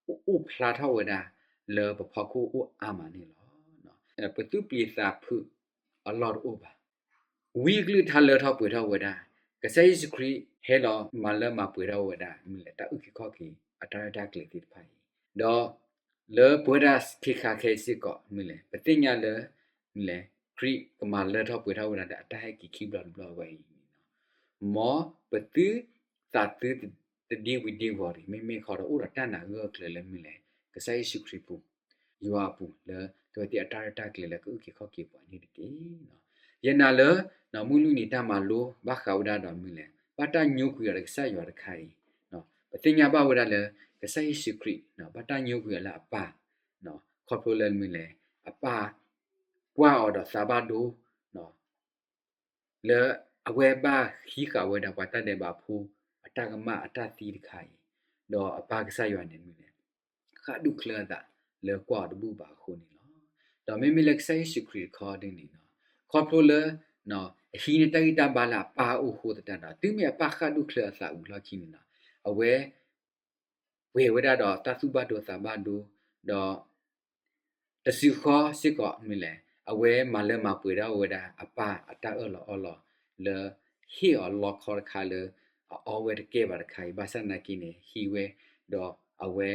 အိၣ်ဖျါထီၣ်ဝဲဒၣ်လၢပဖီခိၣ်အိၣ်အါမးန့ၣ်လီၤ. ပသူၣ်ပျံၤသးဖုးအလီၢ်တအိၣ်ဘၣ်. ဝံအကလုၢ်ကထါလၢထီၣ်ပှဲၤထီၣ်ဝဲဒၣ်, ကစၢ်ယ့ၣ်ၡူးခရံာ်ဟဲလီၤမၤလၢမၤပှဲၤထီၣ်ဝဲဒၣ်မနုၤလဲၣ် တၢ်အုၣ်က့ၤခီၣ်က့ၤအတၢ်ရဲၣ်တၢ်ကျဲၤသ့ၣ်တဖၣ်အံၤ, ဒီးလၢပဝဲဒၣ်ခဲခါခဲအံၤစ့ၢ်ကီးမနုၤလဲၣ် ပသ့ၣ်ညါလၢ မနုၤလဲၣ် ခရံာ်ကမၤလၢထီၣ်ပှဲၤထီၣ်ဝဲဒၣ်ဒီးအတၢ်ဟဲက့ၤခံဘျီတဘျီဝဲအံၤန့ၣ်လီၤ. မ်ပသုသးသုတဒ့ဝံၤဒ့ဝီၤတဂ့ၤ, မ့မ့ၢ်ဃီဒီးအိၣ်ဒီးတၢ်နာ်ဂၢၢ်ကျၢၤလၢမနုၤလဲၣ် ကစၢ်ယ့ၣ်ၡူးခရံာ်ပူၤ, ယွၤအပူၤလၢ တဝဲသ့ၣ်အတၢ်ရဲၣ်တၢ်ကျဲၤလၢကအုၣ်က့ၤခီၣ်က့ၤပှၤန့ၣ်တက့ၢ်. ယနာ်လၢ မုၢ်လွံၢ်နံၤတၢ်မၤလိဘၣ်ဃးဝဲဒၣ်ဒီးမနုၤလဲၣ် ဘၣ်တၢ်ညိကွံာ်အီၤဒီးကစၢ်ယွၤတခါအံၤ, ပသ့ၣ်ညါဘၣ်ဝဲဒၣ်လၢ ကစၢ်ယ့ၣ်ၡူးခရံာ် ဘၣ်တၢ်ညိကွံာ်အီၤလၢအပၢ်, ခီဖျိလၢမနုၤလဲၣ် အပၢ်ကွၢ်အီၤဒီးသးဘၣ်ဒိ လၢအဝဲဘၣ်ဟံးဃာ်ဝဲဒၣ်ပှၤတၢ်ဒဲးဘးဖိ အတၢ်ကမၣ်အတၢ်သံတခါအံၤ, ဒီးအပၢ်ကစၢ်ယွၤန့ၣ်မနုၤလဲၣ် ဃၣ်ဒူၣ်ချၢအသးလၢကွၢ်အီၤတဘူၣ်ဘၣ်အဃိန့ၣ်လီၤ. ဒီးမ့မ့ၢ်လၢကစၢ်ယ့ၣ်ၡူးခရံာ်တခီဒ်န့ၣ်လီၤ, ခီဖျိလၢ အဟံးန့ၢ်တၢ်ဂံၢ်တၢ်ဘါလၢအပၢ်အအိၣ်အဃိသတးဒီး တုၤမ့ၢ်အပၢ်ဃၣ်ဒူၣ်ချၢအသးဝံၤလီၢ်ခံန့ၣ်လီၤ, အဝဲ ပှဲၤဝဲဒၣ်ဒီးတၢ်သူၣ်ဘၣ်ဒိသးဘၣ်ဒိ, ဒီး တစုဃီစ့ၢ်ကီးမနုၤလဲၣ် အဝဲမၤလၢမၤပှဲၤဒၣ်ဝဲဒၣ်အပၢ်အတၢ်အၢၣ်လီၤအီလီၤ လၢဟ့ၣ်အီၤလီခီတခါလၢ အအီဝဲတကဲဘၣ်တခါအံၤ ဘၣ်ဆၣ်သနာ်က့န့ၣ် ဟံးဝဲ ဒီးအဝဲ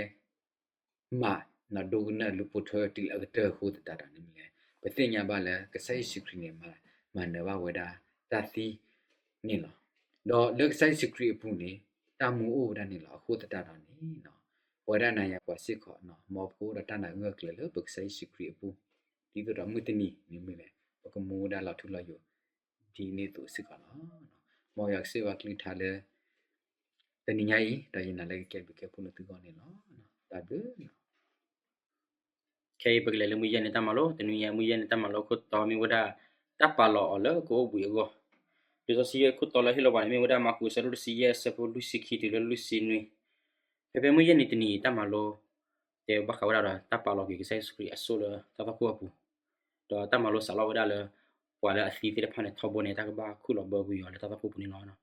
မၤ ဒိကနၢၣ်လၢပိာ်ထွဲတုၤလၢအကတၢၢ်အဃိသတးဒီးန့ၣ်မနုၤလဲၣ် ပသ့ၣ်ညါဘၣ်လၢကစၢ်ယ့ၣ်ၡူးခရံာ်န့ၣ် မၤနၢၤဘၣ်ဝဲဒၣ်တၢ်သံန့ၣ်လီၤ. ဒီးလၢကစၢ်ယ့ၣ်ၡူးခရံာ်အပူၤန့ၣ် တၢ်မူအိၣ်ဝဲဒၣ်န့ၣ်လီၤ. အဃိသတးဒီးန့ၣ် ပဝဲဒၣ်နၤယၤပှၤစ့ၢ်ကီး မ်ပကအိၣ်ဒီးတၢ်နာ်ဂၢၢ်ကျၢၤလၢပကစၢ်ယ့ၣ်ၡူးခရံာ်အပူၤ, ဒ်သိးဒီးမုၢ်တနံၤန့ၣ်မနုၤလဲၣ် ပကမူဝဲဒၣ်လီၤထူလီၤယိာ် ဒ်န့ၣ်အသိးစ့ၢ်ကီးလီၤ. မ်ယွၤကစၢ်ယွၤကလုၢ်ကထါလၢ တနံၤညါအံၤ ဒီးယနာ်လၢကကဲဘျုးကဲဖှိၣ်နသုဂီၢ်န့ၣ်လီၤ. တၢ်ဘျုး ခဲအံၤပကလဲၤလၢမုၢ်ယဲၢ်န့ၣ်တၢ်မၤလိ, တနွံညါမုၢ်ယဲၢ်န့ၣ်တၢ်မၤလိခိၣ်တီမ့ၢ်ဝဲဒၣ် တၢ်ပာ်လီၤအီၤလၢကအိၣ်ဘှံးအဂီၢ်. လံာ်စီဆှံခိၣ်တီလၢဟ့ၣ်လီၤပှၤန့ၣ် မ့ၢ်ဝဲဒၣ်မၢ်ကူးအဆၢဒိၣ်တဆံယဲၢ် အဆၢဖိလွံၢ်ဆံခံတုၤလၢလွံၢ်ဆံနွံ. ဖဲဖဲမုၢ်ယဲၢ်နံၤတနံၤအံၤတၢ်မၤလိ တဲဘၣ်ဃးဝဲဒၣ်ဒီးတၢ်ပာ်လီၤက့ၤကစၢ်ယ့ၣ်ၡူးခရံာ်အစိၣ်လၢတၢ်သွၣ်ခိၣ်အပူၤ, ဒီးတၢ်မၤလိစးလီၤဝဲဒၣ်လၢ ပှၤလၢအသံသ့ၣ်တဖၣ်န့ၣ် ထီဘိန့ၣ် တၢ်ကဘၣ်ခူၣ်လီၤဘၢကွံာ်အီၤလၢတၢ်သွၣ်ခိၣ်ပူၤန့ၣ်လီၤ.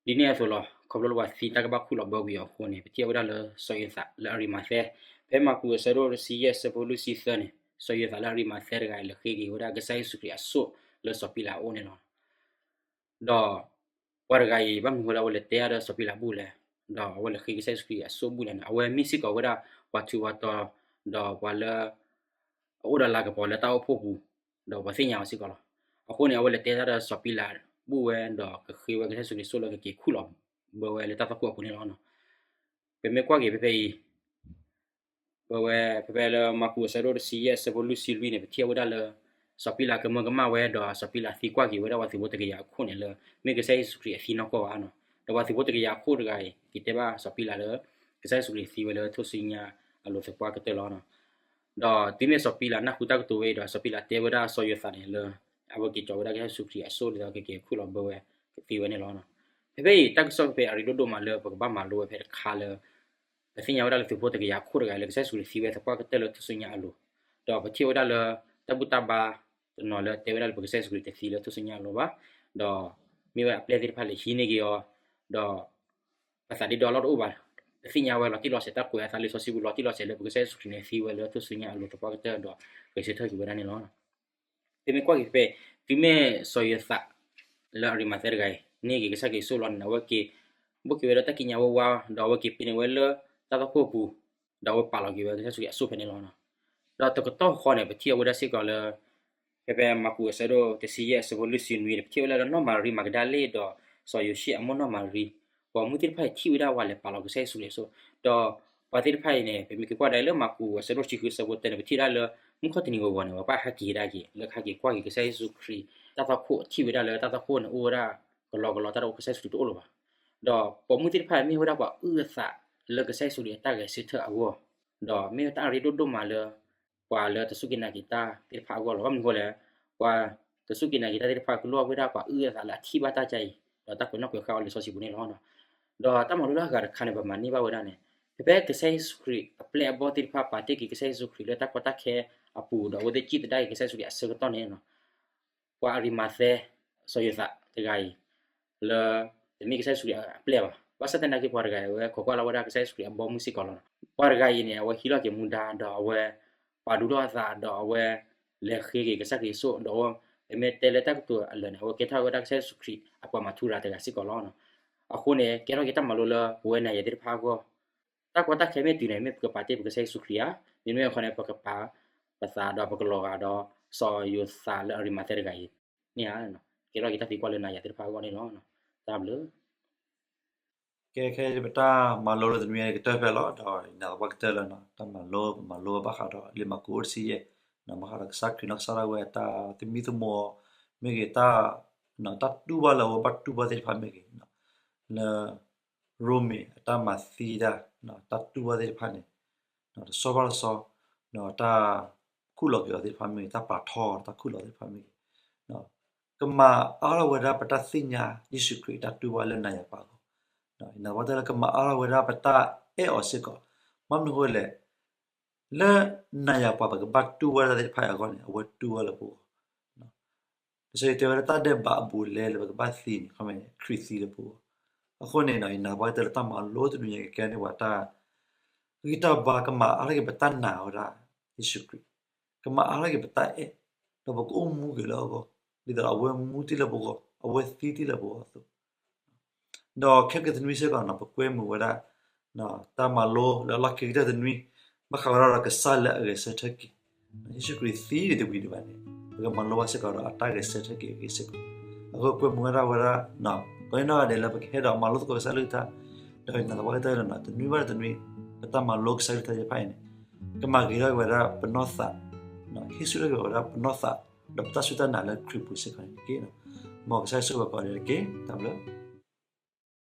ဒ်န့ၣ်အသိးလီၤ ခီဖျိလၢပှၤသံတၢ်ကဘၣ်ခူၣ်လီၤဘၢကွံာ်အီၤအဃိန့ၣ် ပထံၣ်ဝဲဒၣ်လၢစီၤယိၤသးလၢအရံမၤသဲ, ဖဲမၢ်ကူးအဆၢဒိၣ်တဆံယဲၢ် အဆၢဖိလွံၢ်ဆံသၢန့ၣ် စီၤယိၤသးလၢအရံမၤသဲတဂၤအံၤ လဲၤဃ့က့ၤဝဲဒၣ်ကစၢ်ယ့ၣ်ၡူးခရံာ်အစိၣ်လၢစီၤပံလးအအိၣ်န့ၣ်လီၤ. ဒီးပှၤတဂၤအံၤ ဘၣ်မနုၤဃိလၢအဝဲလဲၤတဲတၢ်ဒီးစီၤပံလးဘူၣ်လဲၣ်, ဒီးအဝဲလဲၤဃ့ကစၢ်ယ့ၣ်ၡူးခရံာ်အစိၣ်ဘူၣ်လဲၣ်န့ၣ် အဝဲမ့ၢ်စ့ၢ်ကီးဝဲဒၣ်ပှၤထူးပှၤတီၤ, ဒီးပှၤလၢ အအိၣ်ဒီးလၤကပီၤလၢတၢ်အိၣ်ဖှိၣ်ပူၤ, ဒီးပှၤသ့ၣ်ညါအီၤစ့ၢ်ကီးလီၤ. အဃိန့ၣ် အဝဲလဲၤတဲတၢ်ဒီးစီၤပံလးဘူၣ်ဝဲ ဒီးကဃ့ဝဲကစၢ်ယ့ၣ်ၡူးခရံာ်အစိၣ်လၢကက့ၤခူၣ်လီၤဘၢဝဲလၢတၢ်သွၣ်ခိၣ်အပူၤန့ၣ်လီၤ. ပမ့ၢ်ကွၢ်က့ၤဖဲဖဲအံၤ ပဝဲဖဲဖဲလၢမၢ်ကူးအဆၢဒိၣ်တဆံယဲၢ် အဆၢဖိလွံၢ်ဆံလွံၢ်န့ၣ် ပထံၣ်ဝဲဒၣ်လၢ စီၤပံလးကမၢကမၣ်ဝဲ ဒီးစီၤပံလးသံကွၢ်က့ၤဝဲဒၣ်ပှၤသုးဖိတကယၤအခိၣ်န့ၣ်လၢ မ့ၢ်ကစၢ်ယ့ၣ်ၡူးခရံာ်အသံနီၢ်ကီၢ်ဧါနီၤ. ဒီးပှၤသုးဖိတကယၤအခိၣ်တဂၤအံၤ က့ၤတဲဘၣ်စီၤပံလးလၢ ကစၢ်ယ့ၣ်ၡူးခရံာ်သံဝဲလၢထူၣ်စုညါအလိၤသပှၢ်ကတၢၢ်လီၤ. ဒီးတုၤမ့ၢ်စီၤပံလးနၢ်ဟူတၢ်ကတိၤဝဲအံၤဒီး စီၤပံလးတဲဝဲဒၣ်စီၤယိၤသးန့ၣ်လၢ အဝဲက့ၤကၠီၤဝဲဒၣ်ကစၢ်ယ့ၣ်ၡူးခရံာ်အစိၣ်လၢကက့ၤခူၣ်လီၤဘၢဝဲ ကသံဝဲန့ၣ်လီၤ. ဖဲဖဲအံၤ တၢ်ကစီၣ်ဖဲဖဲအရ့ဒိၣ်ဒိၣ်မးလၢပကဘၣ်မၤလိဝဲဖဲတခါလၢ ပသ့ၣ်ညါဝဲဒၣ်လၢသုးဖိတကယၤအခိၣ်တဂၤအံၤလၢ ကစၢ်ယ့ၣ်ၡူးခရံာ်သံဝဲသပှၢ်ကတၢၢ်လၢထူၣ်စုညါအလိၤ, ဒီးပထံၣ်ဝဲဒၣ်လၢ တၢ်ဘူၣ်တၢ်ဘါတနီၤလၢတဲဝဲဒၣ်လၢပကစၢ်ယ့ၣ်ၡူးခရံာ်တသံလၢထူၣ်စုညါအလိၤဘၣ်, ဒီးမ့ၢ်ဝဲအပျဲၢ်သ့ၣ်တဖၣ်လဲၤဟံးန့ၢ်က့ၤအီၤ, ဒီး ပသးဒ့ဒီအလီၢ်တအိၣ်ဘၣ်, ပသ့ၣ်ညါဝဲလီၤတံၢ်လီၤဆဲး တၢ်ကွဲးအသးလံာ်စီဆှံပူၤလီၤတံၢ်လီၤဆဲးလၢပကစၢ်ယ့ၣ်ၡူးခရံာ်န့ၣ်သံဝဲလၢထူၣ်စုညါအလိၤသပှၢ်ကတၢၢ်ဒီး ဂဲၤဆၢထၢၣ်က့ၤဝဲဒၣ်န့ၣ်လီၤ. ပမ့ၢ်ကွၢ်က့ၤဖဲ တုၤမ့ၢ်စီၤယိၤသး လၢအရံမၤသဲတဂၤအံၤ န့ၢ်က့ၤကစၢ်ခရံာ်အစိၣ်လီၤန့ၣ် အဝဲက့ၤ ဘိၣ်က့ၤဝဲဒၣ်တၢ်ကံးညာ်ဝဲဝါ ဒီးအဝဲက့ၤပ့ၤန့ၢ်ဝဲလၢတၢ်သွၣ်ခိၣ်အပူၤ, ဒီးအဝဲပာ်လီၤက့ၤဝဲကစၢ်ယ့ၣ်ၡူးခရံာ်အစိၣ်ဖဲန့ၣ်လီၤ. ဒီးတကတီၢ်ဃီန့ၣ် ပထံၣ်အဝဲဒၣ်စ့ၢ်ကီးလၢ ဖဲဖဲမၢ်ကူးအဆၢဒိၣ်တဆံယဲၢ်အဆၢဖိလွံၢ်ဆံနွံန့ၣ် ပထံၣ်ဝဲဒၣ်လၢနီၢ်မၤရံမၤကဒၤလ့ၣ်ဒီး စီၤယိၤၡ့အမိၢ်နီၢ်မၤရံ, ပိာ်မုၣ်သ့ၣ်တဖၣ်အံၤထံၣ်ဝဲဒၣ်ဝဲလဲၤပာ်လီၤကစၢ်ယ့ၣ်ၡူးခရံာ်အစိၣ်, ဒီးပှၤသ့ၣ်တဖၣ်အံၤန့ၣ် ပမ့ၢ်က့ၤကွၢ်ဒၣ်လၢမၢ်ကူးအဆၢဒိၣ်တဆံဃုအဆၢဖိတၢန့ၣ် ပထံၣ်ဝဲဒၣ်လၢ မုၢ်ခီၣ်တနံၤဂီၤဂီၤန့ၣ် ပှၤဘၣ်ဟဲက့ၤဒၣ်က့ၤ လၢကဟဲက့ၤကွၢ်က့ၤကစၢ်ယ့ၣ်ၡူးခရံာ် တၢ်သးခိၣ်ထံၣ်ဝဲဒၣ်လၢတၢ်သးခိၣ်န့ၣ် အိၣ်ဝဲဒၣ်ကလီကလီ တၢ်တအိၣ် ကစၢ်ယ့ၣ်ၡူးခရံာ်တအိၣ်လၢၤဘၣ်. ဒီးပိာ်မုၣ်သ့ၣ်တဖၣ်မ့ၢ်ဝဲဒၣ်ပှၤအုၣ်အသး လၢကစၢ်ယ့ၣ်ၡူးခရံာ်အတၢ်ဂဲၤဆၢထၢၣ်အဂီၢ်, ဒီးမ့ၢ်တၢ်ရ့ဒိၣ်ဒိၣ်မးလၢ ပှၤလၢတစူၢ်က့ၤနာ်က့ၤတၢ်သ့ၣ်တဖၣ်အဂီၢ်လီၤ. ဘၣ်မနုၤအဃိလဲၣ်, ပှၤတစူၢ်က့ၤနာ်က့ၤတၢ်သ့ၣ်တဖၣ် ကလိၣ်ဘၣ်ဝဲဒၣ်ပှၤအုၣ်အသးလၢအထံၣ်ဘၣ်တၢ်ကါအံၤ, ဒီးတၢ်ကွဲးနီၣ်ကွဲးဃာ်အီၤလံာ်စီဆှံပူၤန့ၣ်လီၤ. ဒီးတၢ်မၤလိလၢအဂၤတခါန့ၣ် ပမၤန့ၢ်ဘၣ်ဝဲဒၣ်န့ၣ်, ဖဲဖဲကစၢ်ယ့ၣ်ၡူးခရံာ်အပျဲၢ်အဘီၣ်သ့ၣ်တဖၣ် ပာ်တ့ၢ်က့ၤကစၢ်ယ့ၣ်ၡူးခရံာ်လၢတၢ်ကီတၢ်ခဲအပူၤ ဒီးအဝဲသ့ၣ်စံၣ်တဲၤတဲလီၤက့ၤကစၢ်ယ့ၣ်ၡူးခရံာ်အဆၢကတီၢ်န့ၣ် ပှၤအရံမၤသဲ စီၤယိၤသးတဂၤအံၤ လၢတမ့ၢ်ကစၢ်ယ့ၣ်ၡူးခရံာ်အပျဲၢ်ဘၣ်, ဘၣ်ဆၣ်သနာ်က့ ပှၤတဂၤအံၤ အဝဲခိးကွၢ်လီၤဝဲဒၣ်ကစၢ်ယ့ၣ်ၡူးခရံာ်အဘီမုၢ်စ့ၢ်ကီးလီၤ. ပှၤတဂၤအံၤန့ၣ် အဝဲဟံးလီၤက့ၤမူဒါ ဒီးအဝဲပာ်ဒူထီၣ်အသး ဒီးအဝဲလဲၤဃ့က့ၤကစၢ်ခရံာ်အစိၣ် ဒီးအဝဲ ပမ့ၢ်တဲလၢတၢ်ကတိၤအလၢာ်န့ၣ် အဝဲကဲထီၣ်ဝဲဒၣ်ကစၢ်ယ့ၣ်ၡူးခရံာ်အပှၤမၤထူရၤတဂၤစ့ၢ်ကီးလီၤ. အဃိန့ၣ် ကဲထီၣ်က့ၤတၢ်မၤလိလၢပဝဲနၤယၤသ့ၣ်တဖၣ်အဂီၢ်, တၢ်ကီတၢ်ခဲမ့ၢ်တုၤန့ၣ် မ့ၢ်ပကပာ်တ့ၢ်ပကစၢ်ယ့ၣ်ၡူးခရံာ်ဧါ, မ့မ့ၢ်အခီန့ၣ် ပကပာ်ပသးဒီးပကလီၤဂာ်ဒီး စီၤယိၤသးလၢအရံမၤသဲတဂၤအံၤန့ၣ်ဧါ. ကဲထီၣ်က့ၤတၢ်သံကွၢ်လၢနၤယၤသ့ၣ်တဖၣ်အဂီၢ်န့ၣ်လီၤ. တၢ်ဘျုး ကဲခဲအံၤ ပတၢ်မၤလိလၢတနွံအံၤကတၢၢ်ဖဲလီၤ. ဒီးနာ်သပှၢ်ကတၢၢ်လၢ တၢ်မၤလိ ပမၤလိဘၣ်ဃးဒီးလံာ်မၢ်ကူးအိၣ်တဆံယဲၢ်, ဘၣ်ဃးဒီးကစၢ်ခရံာ်နီၢ်ကစၢ်ဒၣ်ဝဲအတၢ်သမံသမိးမ့ၢ်ဂ့ၤ, တၢ် တၢ်တူၢ်ဘၣ်လၢအဝဲဘၣ်တူၢ်ဘၣ်သ့ၣ်တဖၣ်မ့ၢ်ဂ့ၤ, လၢ ရိမ့ၤအတၢ်မၤသံတၢ် တၢ်တူၢ်ဘၣ်သ့ၣ်တဖၣ်န့ၣ် တဆီဘၣ်တဆီ တၢ်ခူၣ်လီၤက့ၤအီၤသ့ၣ်တဖၣ်မ့ၢ်ဂ့ၤ, တၢ်ပာ်ထီၣ်တၢ်ခူၣ်လီၤသ့ၣ်တဖၣ်မ့ၢ်ဂ့ၤ, ကမၤအါထီၣ်ဝဲဒၣ်ပတၢ်သ့ၣ်ညါယ့ၣ်ၡူးခရံာ်အတၢ်တူၢ်ဘၣ်လၢနၤယၤပှၤအဂီၢ်, နာ်သပှၢ်ကတၢၢ်လၢကမၤအါထီၣ်ဝဲဒၣ်ပတၢ်အဲၣ်အီၤစ့ၢ်ကီး, ဘၣ်မနုၤအဃိလဲၣ်, လၢနၤယၤပှၤပကဘၣ်တူၢ်ဘၣ်တၢ်သ့ၣ်တဖၣ်အံၤအဂီၢ်န့ၣ် အဝဲတူၢ်ဘၣ်လၢပဂီၢ် လံာ်စီဆှံတဲဝဲဒၣ်တၢ်ဒဲးဘးအဘူးအလဲလၢပကဘၣ်သံန့ၣ် ခီမ့ၢ်န့ၣ်ခရံာ်သံလၢပဂီၢ်, အဃိန့ၣ် ယနာ်သပှၢ်ကတၢၢ်လၢတၢ်မၤလိတနွံညါကကဲန့ၢ်ပှၤတၢ် ဂံၢ်တၢ်ဘါ ကမၤအါထီၣ်က့ၤပတၢ်နာ်ဝဲဒၣ်ယ့ၣ်ၡူးခရံာ်, ကမၤအါထီၣ်က့ၤပတၢ်အဲၣ်, ဒီးပကအိၣ်မူက့ၤလၢအဂီၢ်, ဒ်သိးဒီးအဝဲမူတ့ၢ်လၢပဂီၢ်, အဝဲသံတ့ၢ်လၢပဂီၢ်အသိး ဒီးခဲကနွံစ့ၢ်ကီးန့ၣ် ပကွဲမုာ်ဝဲဒၣ် တၢ်မၤလိလၢအလီၢ်ခံကတၢၢ်တနွံ ဘၣ်ဃးဝဲဒၣ်ဒီးကစၢ်လၢအဂဲၤဆၢထၢၣ်က့ၤ, ယ့ၣ်ၡူးခရံာ်သံန့ၣ်တဝံၤဒံးဘၣ်န့ၣ် ပကမၤလိဘၣ်စ့ၢ်ကီးဒီးအတၢ်ဂဲၤဆၢထၢၣ်က့ၤအဂ့ၢ်စ့ၢ်ကီး, အဃိကွဲမုာ်ဝဲဒၣ်ဝဲဒၣ် ကိးနီၢ်ဂၤဒဲးလၢပကဟဲဒီးမၤလိသကိးကစၢ်ကလုၢ်ကထါ, ဒီးယနာ်သပှၢ်ကတၢၢ်လၢ တနွံဘၣ်တနွံ ပတၢ်မၤလိကစၢ်ကလုၢ်ကထါသ့ၣ်တဖၣ်အံၤန့ၣ် ကမၤဂ့ၤထီၣ်က့ၤဝဲဒၣ်ပနီၢ်သး, ဟ့ၣ်ဆူၣ်ထီၣ်က့ၤဝဲဒၣ်ပနီၢ်သး ဒီးပတၢ်စူၢ်တၢ်နာ်လၢခရံာ်ပူၤစ့ၢ်ကီးန့ၣ်တက့ၢ်. မ်ကစၢ်ယွၤဆိၣ်ဂ့ၤပှၤကိးဂၤဒဲးတက့ၢ်. တၢ်ဘျုး